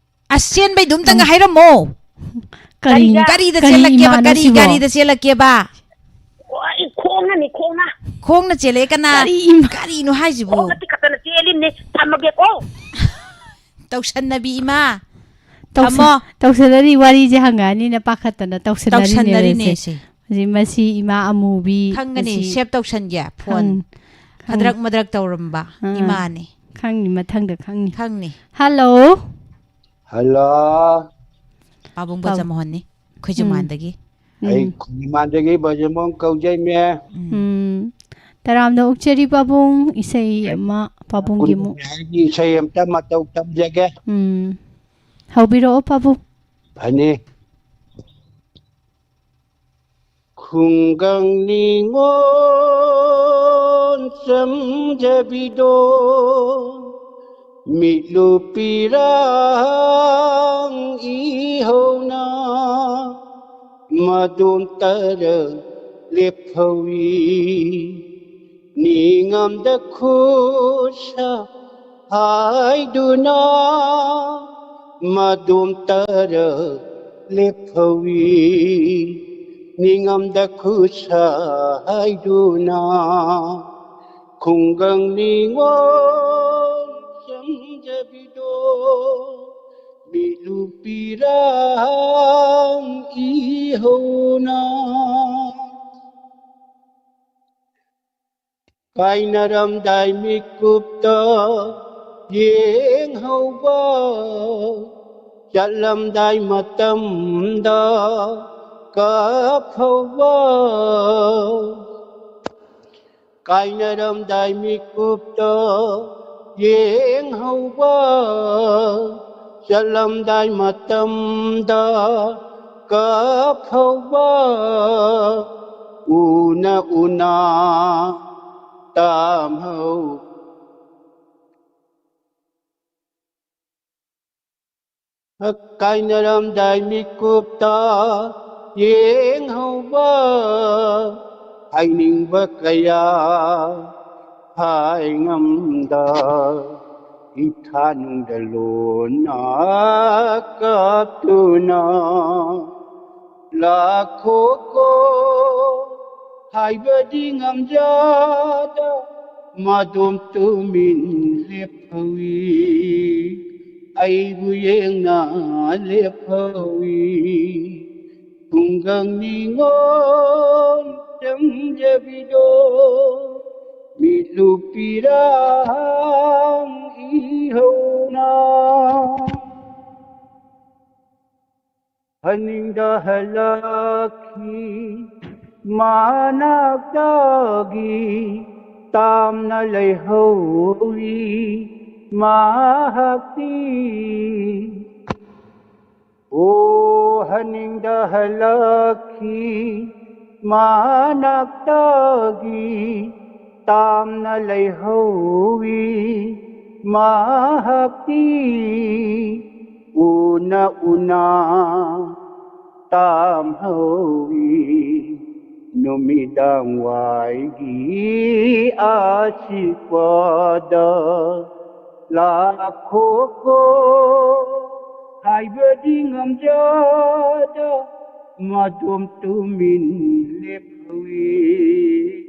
ꯑꯁ, ꯆꯦꯟꯕꯩꯗꯨ ꯑꯝꯇꯪꯒ ꯀꯔꯤ-, ꯍꯥꯏꯔꯝꯃꯣ꯫ ꯀꯔꯤꯅꯣ? ꯀꯔꯤꯗ ꯀꯔꯤ ꯆꯦꯜꯂꯛꯀꯦꯕ? ꯏꯃꯥꯅꯣ ꯀꯔꯤ ꯁꯤꯕꯣ? ꯒꯥꯔꯤꯗ ꯆꯦꯜꯂꯛꯀꯦꯕ? ꯑꯣ, ꯑꯩ ꯈꯣꯡꯅꯅꯤ, ꯈꯣꯡꯅ꯫ ꯈꯣꯡꯅ ꯆꯦꯜꯂꯛꯑꯦ? ꯀꯅꯥ? ꯀꯔꯤ ꯏꯃꯥ-, ꯀꯔꯤꯅꯣ ꯍꯥꯏꯁꯤꯕꯣ? ꯈꯣꯡꯅ ꯇꯤꯈꯠꯇꯅ ꯆꯦꯜꯂꯤꯝꯅꯦ꯫ ꯊꯝꯃꯒꯦꯀꯣ꯫ ꯇꯧꯁꯟꯅꯕꯤ ꯏꯃꯥ꯫ ꯇꯧꯁ-, ꯊꯝꯃꯣ꯫ ꯇꯧꯁꯟꯅꯔꯤ, ꯋꯥꯔꯤꯁꯦ ꯍꯪꯉꯛꯑꯅꯤꯅ ꯄꯥꯈꯠꯇꯅ ꯇꯧꯁꯟꯅꯔꯤꯅꯦ ꯇꯧꯁꯟꯅꯔꯤꯅꯦ ꯁꯦ꯫ ꯁꯦ꯫ ꯍꯧꯖꯤꯛ ꯃꯁꯤ ꯏꯃꯥ ꯑꯃꯨꯕꯤ ꯈꯪꯒꯅꯤ, ꯑꯁꯤ save ꯇꯧꯁꯟꯒꯦ꯫ ꯐꯣꯟ ꯈꯪ-, ꯈꯪ-, ꯈꯗ꯭ꯔꯛ ꯃꯗ꯭ꯔꯛ ꯇꯧꯔꯝꯕ ꯑꯥ, ꯏꯃꯥꯅꯤ꯫ ꯈꯪꯅꯤ, ꯃꯊꯪꯗ ꯈꯪꯅꯤ꯫ ꯈꯪꯅꯤ꯫ ꯍꯜꯂꯣ꯫ ꯍꯜꯂꯣ꯫ ꯄꯥꯕꯨꯡ ꯄꯥꯕ-, ꯕ꯭ꯔꯖꯃꯣꯍꯟꯅꯤ, ꯎꯝ꯫ ꯈꯣꯏꯖꯨꯃꯥꯟꯗꯒꯤ꯫ ꯑꯩ ꯎꯝ꯫ ꯈꯣꯏꯖꯨꯃꯥꯟꯗꯒꯤ ꯕ꯭ꯔꯖꯃꯣꯍꯟ ꯀꯧꯖꯩꯅꯦ꯫ ꯎꯝ꯫ ꯎꯝ꯫ ꯇꯔꯥꯝꯅ ꯑꯣꯛꯆꯔꯤ ꯄꯥꯕꯨꯡ, ꯏꯁꯩ ꯑꯩ ꯑꯃ ꯄꯥꯕꯨꯡꯒꯤ ꯃꯨ-, ꯍꯥꯏꯒꯤ ꯏꯁꯩ ꯑꯝꯇ ꯃꯇꯧ ꯇꯝꯖꯒꯦ꯫ ꯎꯝ꯫ ꯍꯧꯕꯤꯔꯛꯑꯣ, ꯄꯥꯕꯨꯡ꯫ ꯐꯅꯤ꯫ ꯈꯨꯡꯒꯪ ꯅꯤꯉꯣꯜ ꯆꯝꯖꯕꯤꯗꯣ, ꯃꯤꯠꯂꯨ ꯄꯤꯔꯥꯡ ꯏꯍꯧꯅ ꯃꯗꯣꯝ ꯇꯔ ꯂꯦꯞꯍꯧꯏ꯫ ꯅꯤꯡꯉꯝꯗ ꯈꯨꯠꯁꯥ ꯍꯥꯏꯗꯨꯅ ꯃꯗꯣꯝ ꯇꯔ ꯂꯦꯞꯍꯧꯏ꯫ ꯅꯤꯡꯉꯝꯗ ꯈꯨꯠꯁꯥ ꯍꯥꯏꯗꯨꯅ ꯈꯨꯡꯒꯪ ꯅꯤꯉꯣꯜ ꯆꯝꯖꯕꯤꯗꯣ, ꯃꯤꯠꯂꯨ ꯄꯤꯔꯥꯡ ꯏꯍꯧꯅ꯫ ꯀꯥꯏꯅꯔꯝꯗꯥꯏ ꯃꯤꯀꯨꯞꯇ ꯌꯦꯡꯍꯧꯕ, ꯆꯠꯂꯝꯗꯥꯏ ꯃꯇꯝꯗ ꯀꯞꯍꯧꯕ꯫ ꯀꯥꯏꯅꯔꯝꯗꯥꯏ ꯃꯤꯀꯨꯞꯇ ꯌꯦꯡꯍꯧꯕ, ꯆꯠꯂꯝꯗꯥꯏ ꯃꯇꯝꯗ ꯀꯞꯍꯧꯕ, ꯎꯅ ꯎꯅ ꯇꯝꯍꯧ꯫ ꯀꯥꯏꯅꯔꯝꯗꯥꯏ ꯃꯤꯀꯨꯞꯇ ꯌꯦꯡꯍꯧꯕ, ꯍꯥꯏꯅꯤꯡꯕ ꯀꯌꯥ ꯍꯥꯏ ꯉꯝꯗ, ꯏꯊꯥꯅꯨꯡꯗ ꯂꯣꯟꯅ ꯀꯞꯇꯨꯅ ꯂꯥꯛꯈꯣꯀꯣ ꯍꯥꯏꯕꯗꯤ ꯉꯝꯖꯗ, ꯃꯗꯣꯝ ꯇꯨꯃꯤꯟ ꯂꯦꯞꯍꯧꯏ꯫ ꯑꯩꯕꯨ ꯌꯦꯡꯅ ꯂꯦꯞꯍꯧꯏ꯫ ꯈꯨꯡꯒꯪ ꯅꯤꯉꯣꯜ ꯆꯝꯖꯕꯤꯗꯣ, ꯃꯤꯠꯂꯨ ꯄꯤꯔꯥꯡ ꯏꯍꯧꯅ꯫ ꯍꯟꯅꯤꯡꯗ ꯍꯜꯂꯛꯈꯤ ꯃꯅꯥꯛꯇꯒꯤ, ꯇꯥꯝꯅ ꯂꯩꯍꯧꯔꯤ ꯃꯍꯥꯛꯇꯤ꯫ ꯑꯣ ꯍꯟꯅꯤꯡꯗ ꯍꯜꯂꯛꯈꯤ ꯃꯅꯥꯛꯇꯒꯤ ꯇꯥꯝꯅ ꯂꯩꯍꯧꯋꯤ ꯃꯍꯥꯛꯇꯤ ꯎꯅ ꯎꯅ ꯇꯥꯝꯍꯧꯋꯤ ꯅꯨꯃꯤꯗꯥꯡ ꯋꯥꯏꯒꯤ ꯑꯁꯤꯄꯗ ꯂꯥꯛꯈꯣꯀꯣ ꯍꯥꯏꯕꯗꯤ ꯉꯝꯖꯗ ꯃꯗꯣꯝ ꯇꯨꯃꯤꯟ ꯂꯦꯞꯍꯧꯏ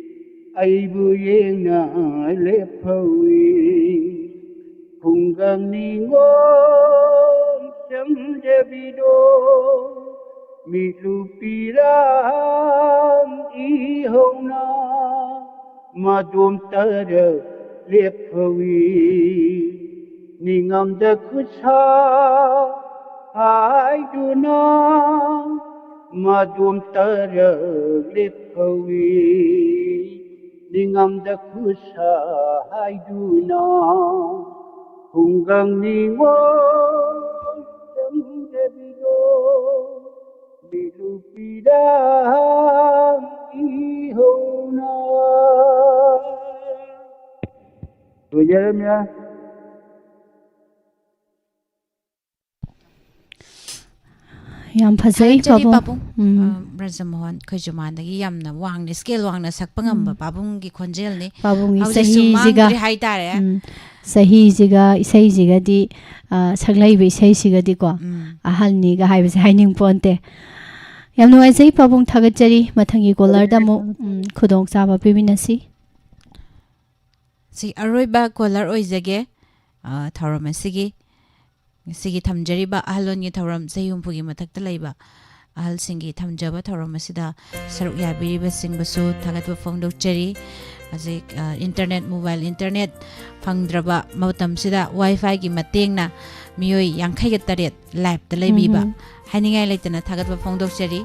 ꯑꯩꯕꯨ ꯌꯦꯡꯅ ꯂꯦꯞꯍꯧꯏ ꯈꯨꯡꯒꯪ ꯅꯤꯉꯣꯜ ꯆꯪꯖꯕꯤꯗꯣ ꯃꯤꯠꯂꯨ ꯄꯤꯔꯥꯡ ꯏꯍꯧꯅ ꯃꯗꯣꯝ ꯇꯔ ꯂꯦꯞꯍꯧꯏ ꯅꯤꯡꯉꯝꯗ ꯈꯨꯠꯁꯥ ꯍꯥꯏꯗꯨꯅ ꯃꯗꯣꯝ ꯇꯔ ꯂꯦꯞꯍꯧꯏ ꯅꯤꯡꯉꯝꯗ ꯈꯨꯠꯁꯥ ꯍꯥꯏꯗꯨꯅ ꯈꯨꯡꯒꯪ ꯅꯤꯉꯣꯜ ꯆꯪꯖꯕꯤꯗꯣ ꯃꯤꯠꯂꯨ ꯄꯤꯔꯥꯡ ꯏꯍꯧꯅ ꯂꯣꯏꯖꯔꯝꯃꯦ꯫ ꯌꯥꯝ ꯐꯖꯩ ꯊꯥꯒꯠꯆꯔꯤ ꯄꯥꯕꯨꯡ꯫ ꯄꯥꯕꯨꯡ꯫ ꯎꯝ꯫ ꯑ, ꯕ꯭ꯔꯖꯃꯣꯍꯟ ꯈꯣꯏꯖꯨꯃꯥꯟꯗꯒꯤ ꯌꯥꯝꯅ ꯋꯥꯡꯅ, ꯁ꯭ꯀꯦꯜ ꯋꯥꯡꯅ ꯁꯛꯄ ꯉꯝꯕ ꯎꯝ꯫ ꯄꯥꯕꯨꯡꯒꯤ ꯈꯣꯟꯖꯦꯜꯅꯤ꯫ ꯄꯥꯕꯨꯡꯒꯤ ꯍꯧꯖꯤꯛꯁꯨ ꯆꯍꯤꯁꯤꯒ ꯃꯥꯡꯗ꯭ꯔꯤ ꯍꯥꯏꯇꯥꯔꯦ꯫ ꯎꯝ꯫ ꯆꯍꯤꯁꯤꯒ ꯏꯁꯩꯁꯤꯒꯗꯤ, ꯑ, ꯁꯛꯂꯛꯏꯕ ꯏꯁꯩꯁꯤꯒꯗꯤꯀꯣ, ꯎꯝ꯫ ꯑꯍꯜꯅꯤꯒ ꯍꯥꯏꯕꯁꯦ ꯍꯥꯏꯅꯤꯡ ꯄꯣꯟꯇꯦ꯫ ꯌꯥꯝ ꯅꯨꯡꯉꯥꯏꯖꯩ ꯄꯥꯕꯨꯡ, ꯊꯥꯒꯠꯆꯔꯤ꯫ ꯃꯊꯪꯒꯤ ꯀꯣꯂꯔꯗ ꯑꯃꯨꯛ, ꯎꯝ, ꯈꯨꯗꯣꯡꯆꯥꯕ ꯄꯤꯃꯤꯟꯅꯁꯤ꯫ ꯁꯤ ꯑꯔꯣꯏꯕ ꯀꯣꯂꯔ ꯑꯣꯏꯖꯒꯦ, ꯑ, ꯊꯧꯔꯝ ꯑꯁꯤꯒꯤ꯫ ꯉꯁꯤꯒꯤ ꯊꯝꯖꯔꯤꯕ ꯑꯍꯜꯂꯣꯟꯒꯤ ꯊꯧꯔꯝ, ꯆꯍꯤ ꯍꯨꯝꯐꯨꯒꯤ ꯃꯊꯛꯇ ꯂꯩꯕ ꯑꯍꯜꯁꯤꯡꯒꯤ ꯊꯝꯖꯕ ꯊꯧꯔꯝ ꯑꯁꯤꯗ ꯁꯔꯨꯛ ꯌꯥꯕꯤꯔꯤꯕꯁꯤꯡꯕꯨꯁꯨ ꯊꯥꯒꯠꯄ ꯐꯣꯡꯗꯣꯛꯆꯔꯤ꯫ ꯍꯧꯖꯤꯛ, ꯑ, ꯏꯟꯇꯔꯅꯦꯠ, ꯃꯣꯕꯥꯏꯜ ꯏꯟꯇꯔꯅꯦꯠ ꯐꯪꯗ꯭ꯔꯕ ꯃꯇꯝꯁꯤꯗ ꯋꯥꯏ ꯐꯥꯏꯒꯤ ꯃꯇꯦꯡꯅ ꯃꯤꯑꯣꯏ ꯌꯥꯡꯈꯩꯒ ꯇꯔꯦꯠ ꯂꯥꯏꯞꯇ ꯂꯩꯕꯤꯕ ꯎꯝ꯫ ꯍꯥꯏꯅꯤꯡꯉꯥꯏ ꯂꯩꯇꯅ ꯊꯥꯒꯠꯄ ꯐꯣꯡꯗꯣꯛꯆꯔꯤ꯫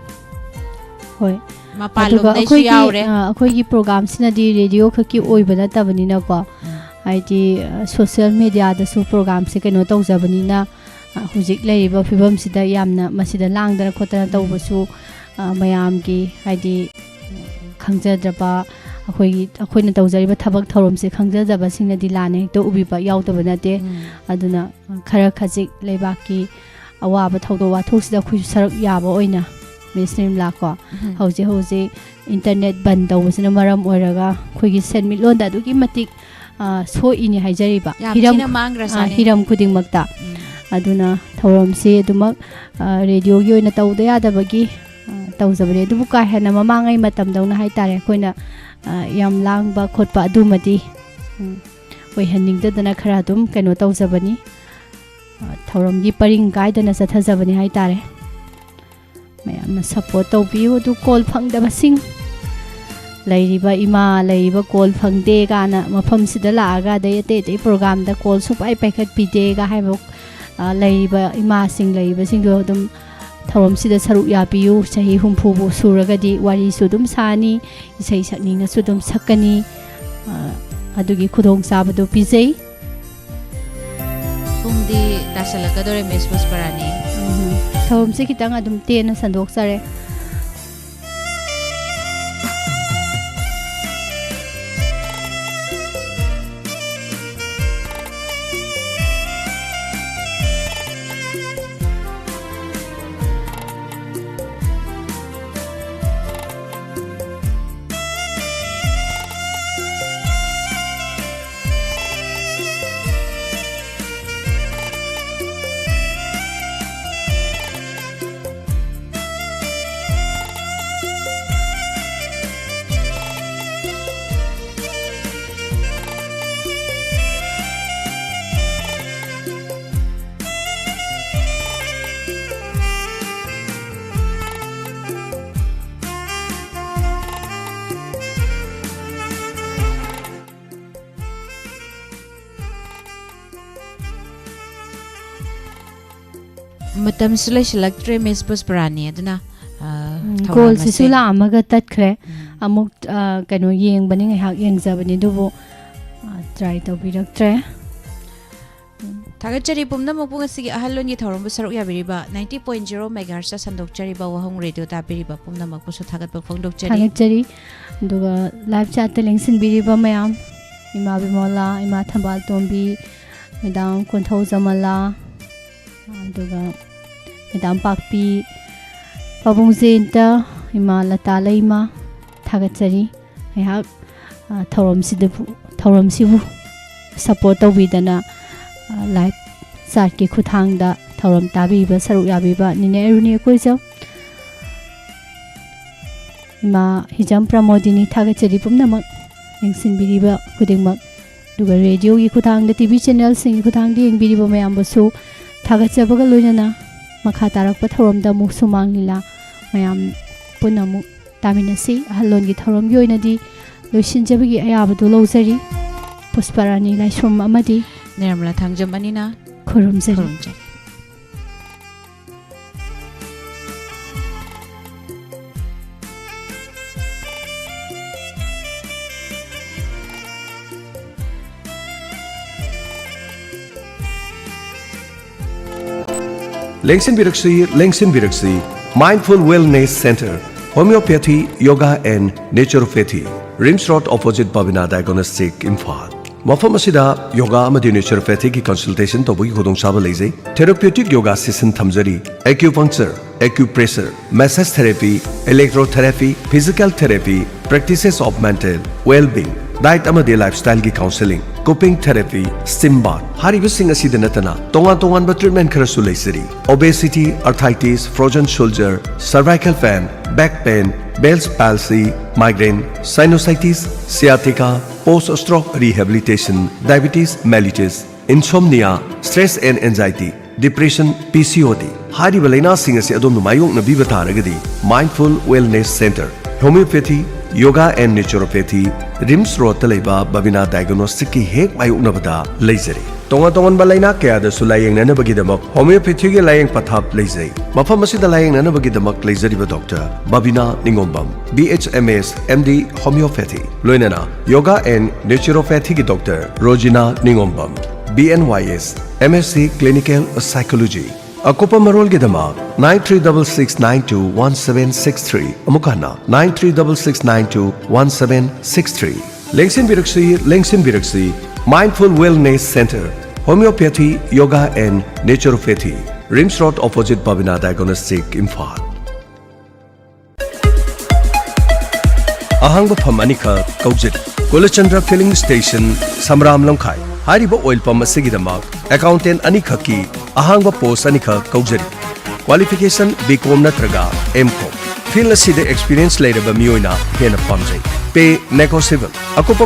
ꯍꯣꯏ꯫ ꯃꯄꯥꯟ ꯑꯗꯨꯒ ꯂꯣꯝꯗꯩꯁꯨ ꯑꯩꯈꯣꯏꯒꯤ, ꯌꯥꯎꯔꯦ꯫ ꯑ, ꯑꯩꯈꯣꯏꯒꯤ ꯄ꯭ꯔꯣꯒꯥꯝꯁꯤꯅꯗꯤ ꯔꯦꯗꯤꯑꯣ ꯈꯛꯀꯤ ꯑꯣꯏꯕ ꯅꯠꯇꯕꯅꯤꯅꯀꯣ, ꯎꯝ꯫ ꯍꯥꯏꯗꯤ, ꯑ, ꯁꯣꯁꯤꯌꯦꯜ ꯃꯦꯗꯤꯌꯥꯗꯁꯨ ꯄ꯭ꯔꯣꯒꯥꯝꯁꯦ ꯀꯩꯅꯣ ꯇꯧꯖꯕꯅꯤꯅ, ꯑ, ꯍꯧꯖꯤꯛ ꯂꯩꯔꯤꯕ ꯐꯤꯕꯝꯁꯤꯗ ꯌꯥꯝꯅ ꯃꯁꯤꯗ ꯂꯥꯡꯗꯅ ꯈꯣꯠꯇꯅ ꯇꯧꯕꯁꯨ, ꯑ, ꯃꯌꯥꯝꯒꯤ, ꯍꯥꯏꯗꯤ, ꯈꯪꯖꯗ꯭ꯔꯕ, ꯑꯩꯈꯣꯏꯒꯤ, ꯑꯩꯈꯣꯏꯅ ꯇꯧꯖꯔꯤꯕ ꯊꯕꯛ ꯊꯧꯔꯝꯁꯦ ꯈꯪꯖꯗꯕꯁꯤꯡꯅꯗꯤ ꯂꯥꯟꯅ ꯍꯦꯛꯇ ꯎꯕꯤꯕ ꯌꯥꯎꯗꯕ ꯅꯠꯇꯦ꯫ ꯎꯝ꯫ ꯑꯗꯨꯅ, ꯑ, ꯈꯔ ꯈꯖꯤꯛ ꯂꯩꯕꯥꯛꯀꯤ ꯑꯋꯥꯕ ꯊꯧꯗꯣꯛ ꯋꯥꯊꯣꯛꯁꯤꯗ ꯑꯩꯈꯣꯏꯁꯨ ꯁꯔꯨꯛ ꯌꯥꯕ ꯑꯣꯏꯅ, ꯃꯤꯁ ꯅꯤꯔꯃꯂꯥ ꯀꯣ, ꯎꯝ꯫ ꯍꯧꯖꯤꯛ ꯍꯧꯖꯤꯛ ꯏꯟꯇꯔꯅꯦꯠ ꯕꯟ ꯇꯧꯕꯁꯤꯅ ꯃꯔꯝ ꯑꯣꯏꯔꯒ ꯑꯩꯈꯣꯏꯒꯤ ꯁꯦꯟꯃꯤꯠꯂꯣꯟꯗ ꯑꯗꯨꯛꯀꯤ ꯃꯇꯤꯛ, ꯑ, ꯁꯣꯛꯏꯅꯤ ꯍꯥꯏꯖꯔꯤꯕ꯫ ꯌꯥꯝ ꯍꯤꯔꯝ, ꯊꯤꯅ ꯃꯥꯡꯈ꯭ꯔꯖꯥꯠꯅꯤ꯫ ꯑ, ꯍꯤꯔꯝ ꯈꯨꯗꯤꯡꯃꯛꯇ꯫ ꯎꯝ꯫ ꯑꯗꯨꯅ ꯊꯧꯔꯝꯁꯤ ꯑꯗꯨꯃꯛ, ꯑ, ꯔꯦꯗꯤꯑꯣꯒꯤ ꯑꯣꯏꯅ ꯇꯧꯗ ꯌꯥꯗꯕꯒꯤ, ꯑ, ꯇꯧꯖꯕꯅꯤ꯫ ꯑꯗꯨꯕꯨ ꯀꯥ ꯍꯦꯟꯅ ꯃꯃꯥꯡꯉꯩ ꯃꯇꯝꯗꯧꯅ ꯍꯥꯏꯇꯥꯔꯦ, ꯑꯩꯈꯣꯏꯅ, ꯑ, ꯌꯥꯝ ꯂꯥꯡꯕ ꯈꯣꯠꯄ ꯑꯗꯨꯃꯗꯤ, ꯎꯝ, ꯑꯣꯏꯍꯟꯅꯤꯡꯗꯗꯅ ꯈꯔ ꯑꯗꯨꯝ ꯀꯩꯅꯣ ꯇꯧꯖꯕꯅꯤ꯫ ꯑ, ꯊꯧꯔꯝꯒꯤ ꯄꯔꯤꯡ ꯀꯥꯏꯗꯅ ꯆꯠꯊꯖꯕꯅꯤ ꯍꯥꯏꯇꯥꯔꯦ꯫ ꯃꯌꯥꯝꯅ ꯁꯞꯄꯣꯔꯠ ꯇꯧꯕꯤꯌꯨ꯫ ꯑꯗꯨ ꯀꯣꯜ ꯐꯪꯗꯕꯁꯤꯡ, ꯂꯩꯔꯤꯕ ꯏꯃꯥ, ꯂꯩꯔꯤꯕ ꯀꯣꯜ ꯐꯪꯗꯦ ꯀꯥꯏꯅ ꯃꯐꯝꯁꯤꯗ ꯂꯥꯛꯑꯒ, ꯑꯗꯩ ꯑꯇꯩ ꯑꯇꯩ ꯄ꯭ꯔꯣꯒ꯭ꯔꯥꯝꯗ ꯀꯣꯜ ꯁꯨꯡꯄꯥꯏ ꯄꯥꯏꯈꯠꯄꯤꯗꯦꯒ ꯍꯥꯏꯕ, ꯑ, ꯂꯩꯔꯤꯕ ꯏꯃꯥꯁꯤꯡ, ꯂꯩꯔꯤꯕꯁꯤꯡꯗꯣ ꯑꯗꯨꯝ ꯊꯧꯔꯝꯁꯤꯗ ꯁꯔꯨꯛ ꯌꯥꯕꯤꯌꯨ꯫ ꯆꯍꯤ ꯍꯨꯝꯐꯨꯕꯨ ꯁꯨꯔꯒꯗꯤ ꯋꯥꯔꯤꯁꯨ ꯑꯗꯨꯝ ꯁꯥꯅꯤ, ꯏꯁꯩ ꯁꯛꯅꯤꯡꯉꯁꯨ ꯑꯗꯨꯝ ꯁꯛꯀꯅꯤ꯫ ꯑ, ꯑꯗꯨꯒꯤ ꯈꯨꯗꯣꯡꯆꯥꯕꯗꯨ ꯄꯤꯖꯩ꯫ ꯄꯨꯡꯗꯤ ꯇꯥꯁꯜꯂꯛꯀꯗꯧꯔꯦ, ꯃꯤꯁ ꯄꯨꯁꯄꯔꯥꯅꯤ꯫ ꯎꯝ꯫ ꯊꯧꯔꯝꯁꯦ ꯈꯤꯇꯪ ꯑꯗꯨꯝ ꯇꯦꯟꯅ ꯁꯟꯗꯣꯛꯆꯔꯦ꯫ ꯃꯇꯝꯁꯨ ꯂꯩꯁꯤꯜꯂꯛꯇ꯭ꯔꯦ, ꯃꯤꯁ ꯄꯨꯁꯄꯔꯥꯅꯤ꯫ ꯑꯗꯨꯅ, ꯑ, ꯎꯝ, ꯊꯧꯔꯝ ꯀꯣꯜꯁꯤꯁꯨ ꯑꯁꯦ ꯂꯥꯛꯑꯝꯃꯒ ꯇꯠꯈ꯭ꯔꯦ꯫ ꯎꯝ꯫ ꯑꯃꯨꯛ, ꯑ, ꯀꯩꯅꯣ ꯌꯦꯡꯕꯅꯤ, ꯉꯥꯏꯍꯥꯛ ꯌꯦꯡꯖꯕꯅꯤ, ꯑꯗꯨꯕꯨ, ꯑ, ꯇ꯭ꯔꯥꯏ ꯇꯧꯕꯤꯔꯛꯇ꯭ꯔꯦ꯫ ꯎꯝ, ꯊꯥꯒꯠꯆꯔꯤ ꯄꯨꯝꯅꯃꯛꯄꯨ ꯉꯁꯤꯒꯤ ꯑꯍꯜ ꯂꯣꯟꯒꯤ ꯊꯧꯔꯝꯕꯨ ꯁꯔꯨꯛ ꯌꯥꯕꯤꯔꯤꯕ ninety point zero megahertz ꯁꯟꯗꯣꯛꯆꯔꯤꯕ ꯋꯥꯍꯣꯡ ꯔꯦꯗꯤꯑꯣ ꯇꯥꯕꯤꯔꯤꯕ ꯄꯨꯝꯅꯃꯛꯄꯨꯁꯨ ꯊꯥꯒꯠꯄ ꯐꯣꯡꯗꯣꯛꯆꯔꯤ꯫ ꯊꯥꯒꯠꯆꯔꯤ꯫ ꯑꯗꯨꯒ live chatꯇ ꯂꯦꯡꯁꯤꯟꯕꯤꯔꯤꯕ ꯃꯌꯥꯝ, ꯏꯃꯥ ꯕꯤꯃꯣꯂꯥ, ꯏꯃꯥ ꯊꯝꯕꯥꯜ ꯇꯣꯝꯕꯤ, ꯃꯦꯗꯥꯝ ꯀꯣꯟꯊꯧ ꯖꯃꯂꯥ, ꯑꯗꯨꯒ ꯃꯦꯗꯥꯝ ꯄꯥꯛꯄꯤ, ꯄꯥꯕꯨꯡ ꯖꯌꯟꯇ, ꯏꯃꯥ ꯂꯇꯥ ꯂꯩꯃ, ꯊꯥꯒꯠꯆꯔꯤ꯫ ꯑꯩꯍꯥꯛ, ꯑ, ꯊꯧꯔꯝꯁꯤꯗꯕꯨ, ꯊꯧꯔꯝꯁꯤꯕꯨ support ꯇꯧꯕꯤꯗꯅ, ꯑ, live chatꯀꯤ ꯈꯨꯠꯊꯥꯡꯗ ꯊꯧꯔꯝ ꯇꯥꯕꯤꯕ, ꯁꯔꯨꯛ ꯌꯥꯕꯤꯕ ꯅꯤꯅꯦ ꯑꯔꯨꯅꯤ ꯑꯀꯣꯏꯖꯝ, ꯏꯃꯥ ꯍꯤꯖꯝ ꯄ꯭ꯔꯃꯣꯗꯤꯅꯤ, ꯊꯥꯒꯠꯆꯔꯤ ꯄꯨꯝꯅꯃꯛ ꯌꯦꯡꯁꯤꯟꯕꯤꯔꯤꯕ ꯈꯨꯗꯤꯡꯃꯛ꯫ ꯑꯗꯨꯒ ꯔꯦꯗꯤꯑꯣꯒꯤ ꯈꯨꯠꯊꯥꯡꯗ, ꯇꯤ ꯚꯤ ꯆꯦꯅꯦꯜꯁꯤꯡꯒꯤ ꯈꯨꯠꯊꯥꯡꯗ ꯌꯦꯡꯕꯤꯔꯤꯕ ꯃꯌꯥꯝꯕꯨꯁꯨ ꯊꯥꯒꯠꯆꯕꯒ ꯂꯣꯏꯅꯅ ꯃꯈꯥ ꯇꯥꯔꯛꯄ ꯊꯧꯔꯝꯗ ꯑꯃꯨꯛ ꯁꯨꯃꯥꯡ ꯂꯤꯂꯥ ꯃꯌꯥꯝ ꯄꯨꯟꯅ ꯑꯃꯨꯛ ꯇꯥꯃꯤꯟꯅꯁꯤ꯫ ꯑꯍꯜ ꯂꯣꯟꯒꯤ ꯊꯧꯔꯝꯒꯤ ꯑꯣꯏꯅꯗꯤ ꯂꯣꯏꯁꯤꯟꯖꯕꯒꯤ ꯑꯌꯥꯕꯗꯨ ꯂꯧꯖꯔꯤ꯫ ꯄꯨꯁꯄꯔꯥꯅꯤ ꯂꯥꯏꯁ꯭ꯔꯝ ꯑꯃꯗꯤ ꯅꯤꯔꯃꯂꯥ ꯊꯥꯡꯖꯝ ꯑꯅꯤꯅ ꯈꯨꯔꯨꯝꯖꯔꯤ꯫ ꯈꯨꯔꯨꯝꯖꯔꯤ꯫ ꯂꯦꯡꯁꯤꯟꯕꯤꯔꯛꯁꯤ, ꯂꯦꯡꯁꯤꯟꯕꯤꯔꯛꯁꯤ꯫ Mindful Wellness Center, Homeopathy, Yoga and Naturopathy, RIMS Road opposite Babina Diagnostic, Imphal. ꯃꯐꯝ ꯑꯁꯤꯗ ꯌꯣꯒꯥ ꯑꯃꯗꯤ ꯅꯦꯆꯨꯔꯣꯄꯦꯊꯤꯒꯤ consultation ꯇꯧꯕꯒꯤ ꯈꯨꯗꯣꯡꯆꯥꯕ ꯂꯩꯖꯩ꯫ Therapeutic yoga session ꯊꯝꯖꯔꯤ꯫ Acupuncture, acupressure, massage therapy, electrotherapy, physical therapy, practices of mental well-being, diet ꯑꯃꯗꯤ lifestyleꯒꯤ counseling, cupping therapy, steam bath ꯍꯥꯏꯔꯤꯕꯁꯤꯡ ꯑꯁꯤꯗ ꯅꯠꯇꯅ ꯇꯣꯉꯥꯟ ꯇꯣꯉꯥꯟꯕ treatment ꯈꯔꯁꯨ ꯂꯩꯖꯔꯤ꯫ Obesity, arthritis, frozen shoulder, cervical pain, back pain, Bell's palsy, migraine, sinusitis, sciatica, post stroke rehabilitation, diabetes mellitus, insomnia, stress and anxiety, depression, P C O D ꯍꯥꯏꯔꯤꯕ ꯂꯩꯅꯥꯁꯤꯡ ꯑꯁꯤ ꯑꯗꯣꯝꯅ ꯃꯥꯌꯣꯛꯅꯕꯤꯕ ꯇꯥꯔꯒꯗꯤ Mindful Wellness Center, Homeopathy, Yoga and Naturopathy, RIMS Roadꯇ ꯂꯩꯕ ꯕꯕꯤꯅꯥ Diagnosticꯀꯤ ꯍꯦꯛ ꯃꯥꯌꯣꯛꯅꯕꯗ ꯂꯩꯖꯔꯤ꯫ ꯇꯣꯉꯥꯟ ꯇꯣꯉꯥꯟꯕ ꯂꯩꯅꯥ ꯀꯌꯥꯗꯁꯨ ꯂꯥꯌꯦꯡꯅꯅꯕꯒꯤꯗꯃꯛ Homeopathyꯒꯤ ꯂꯥꯌꯦꯡ ꯄꯊꯥꯞ ꯂꯩꯖꯩ꯫ ꯃꯐꯝ ꯑꯁꯤꯗ ꯂꯥꯌꯦꯡꯅꯅꯕꯒꯤꯗꯃꯛ ꯂꯩꯖꯔꯤꯕ doctor ꯕꯕꯤꯅꯥ ꯅꯤꯉꯣꯝꯕꯝ, B H M S, M D Homeopathy, ꯂꯣꯏꯅꯅ Yoga and Naturopathyꯒꯤ doctor ꯔꯣꯖꯤꯅꯥ ꯅꯤꯉꯣꯝꯕꯝ, B N Y S, M S C Clinical Psychology꯫ ꯑꯀꯨꯞꯄ ꯃꯔꯣꯜꯒꯤꯗꯃꯛ nine three double six nine two one seven six three, ꯑꯃꯨꯛ ꯍꯟꯅ nine three double six nine two one seven six three꯫ ꯂꯦꯡꯁꯤꯟꯕꯤꯔꯛꯁꯤ, ꯂꯦꯡꯁꯤꯟꯕꯤꯔꯛꯁꯤ, Mindful Wellness Center, Homeopathy, Yoga and Naturopathy, RIMS Road opposite Babina Diagnostic, Imphal. ꯑꯍꯥꯡꯕ ꯐꯝ ꯑꯅꯤꯈꯛ ꯀꯧꯖꯔꯤ꯫ ꯀꯨꯂꯆꯟꯗ꯭ꯔ Filling Station, ꯁꯝꯔꯥꯝ ꯂꯝꯈꯥꯏ꯫ ꯍꯥꯏꯔꯤꯕ oil pump ꯑꯁꯤꯒꯤꯗꯃꯛ accountant ꯑꯅꯤꯈꯛꯀꯤ ꯑꯍꯥꯡꯕ post ꯑꯅꯤꯈꯛ ꯀꯧꯖꯔꯤ꯫ Qualification B Com ꯅꯠꯇ꯭ꯔꯒ M Com꯫ Field ꯑꯁꯤꯗ experience ꯂꯩꯔꯕ ꯃꯤꯑꯣꯏꯅ ꯍꯦꯟꯅ ꯄꯥꯝꯖꯩ꯫ Pay negotiable꯫ ꯑꯀꯨꯞꯄ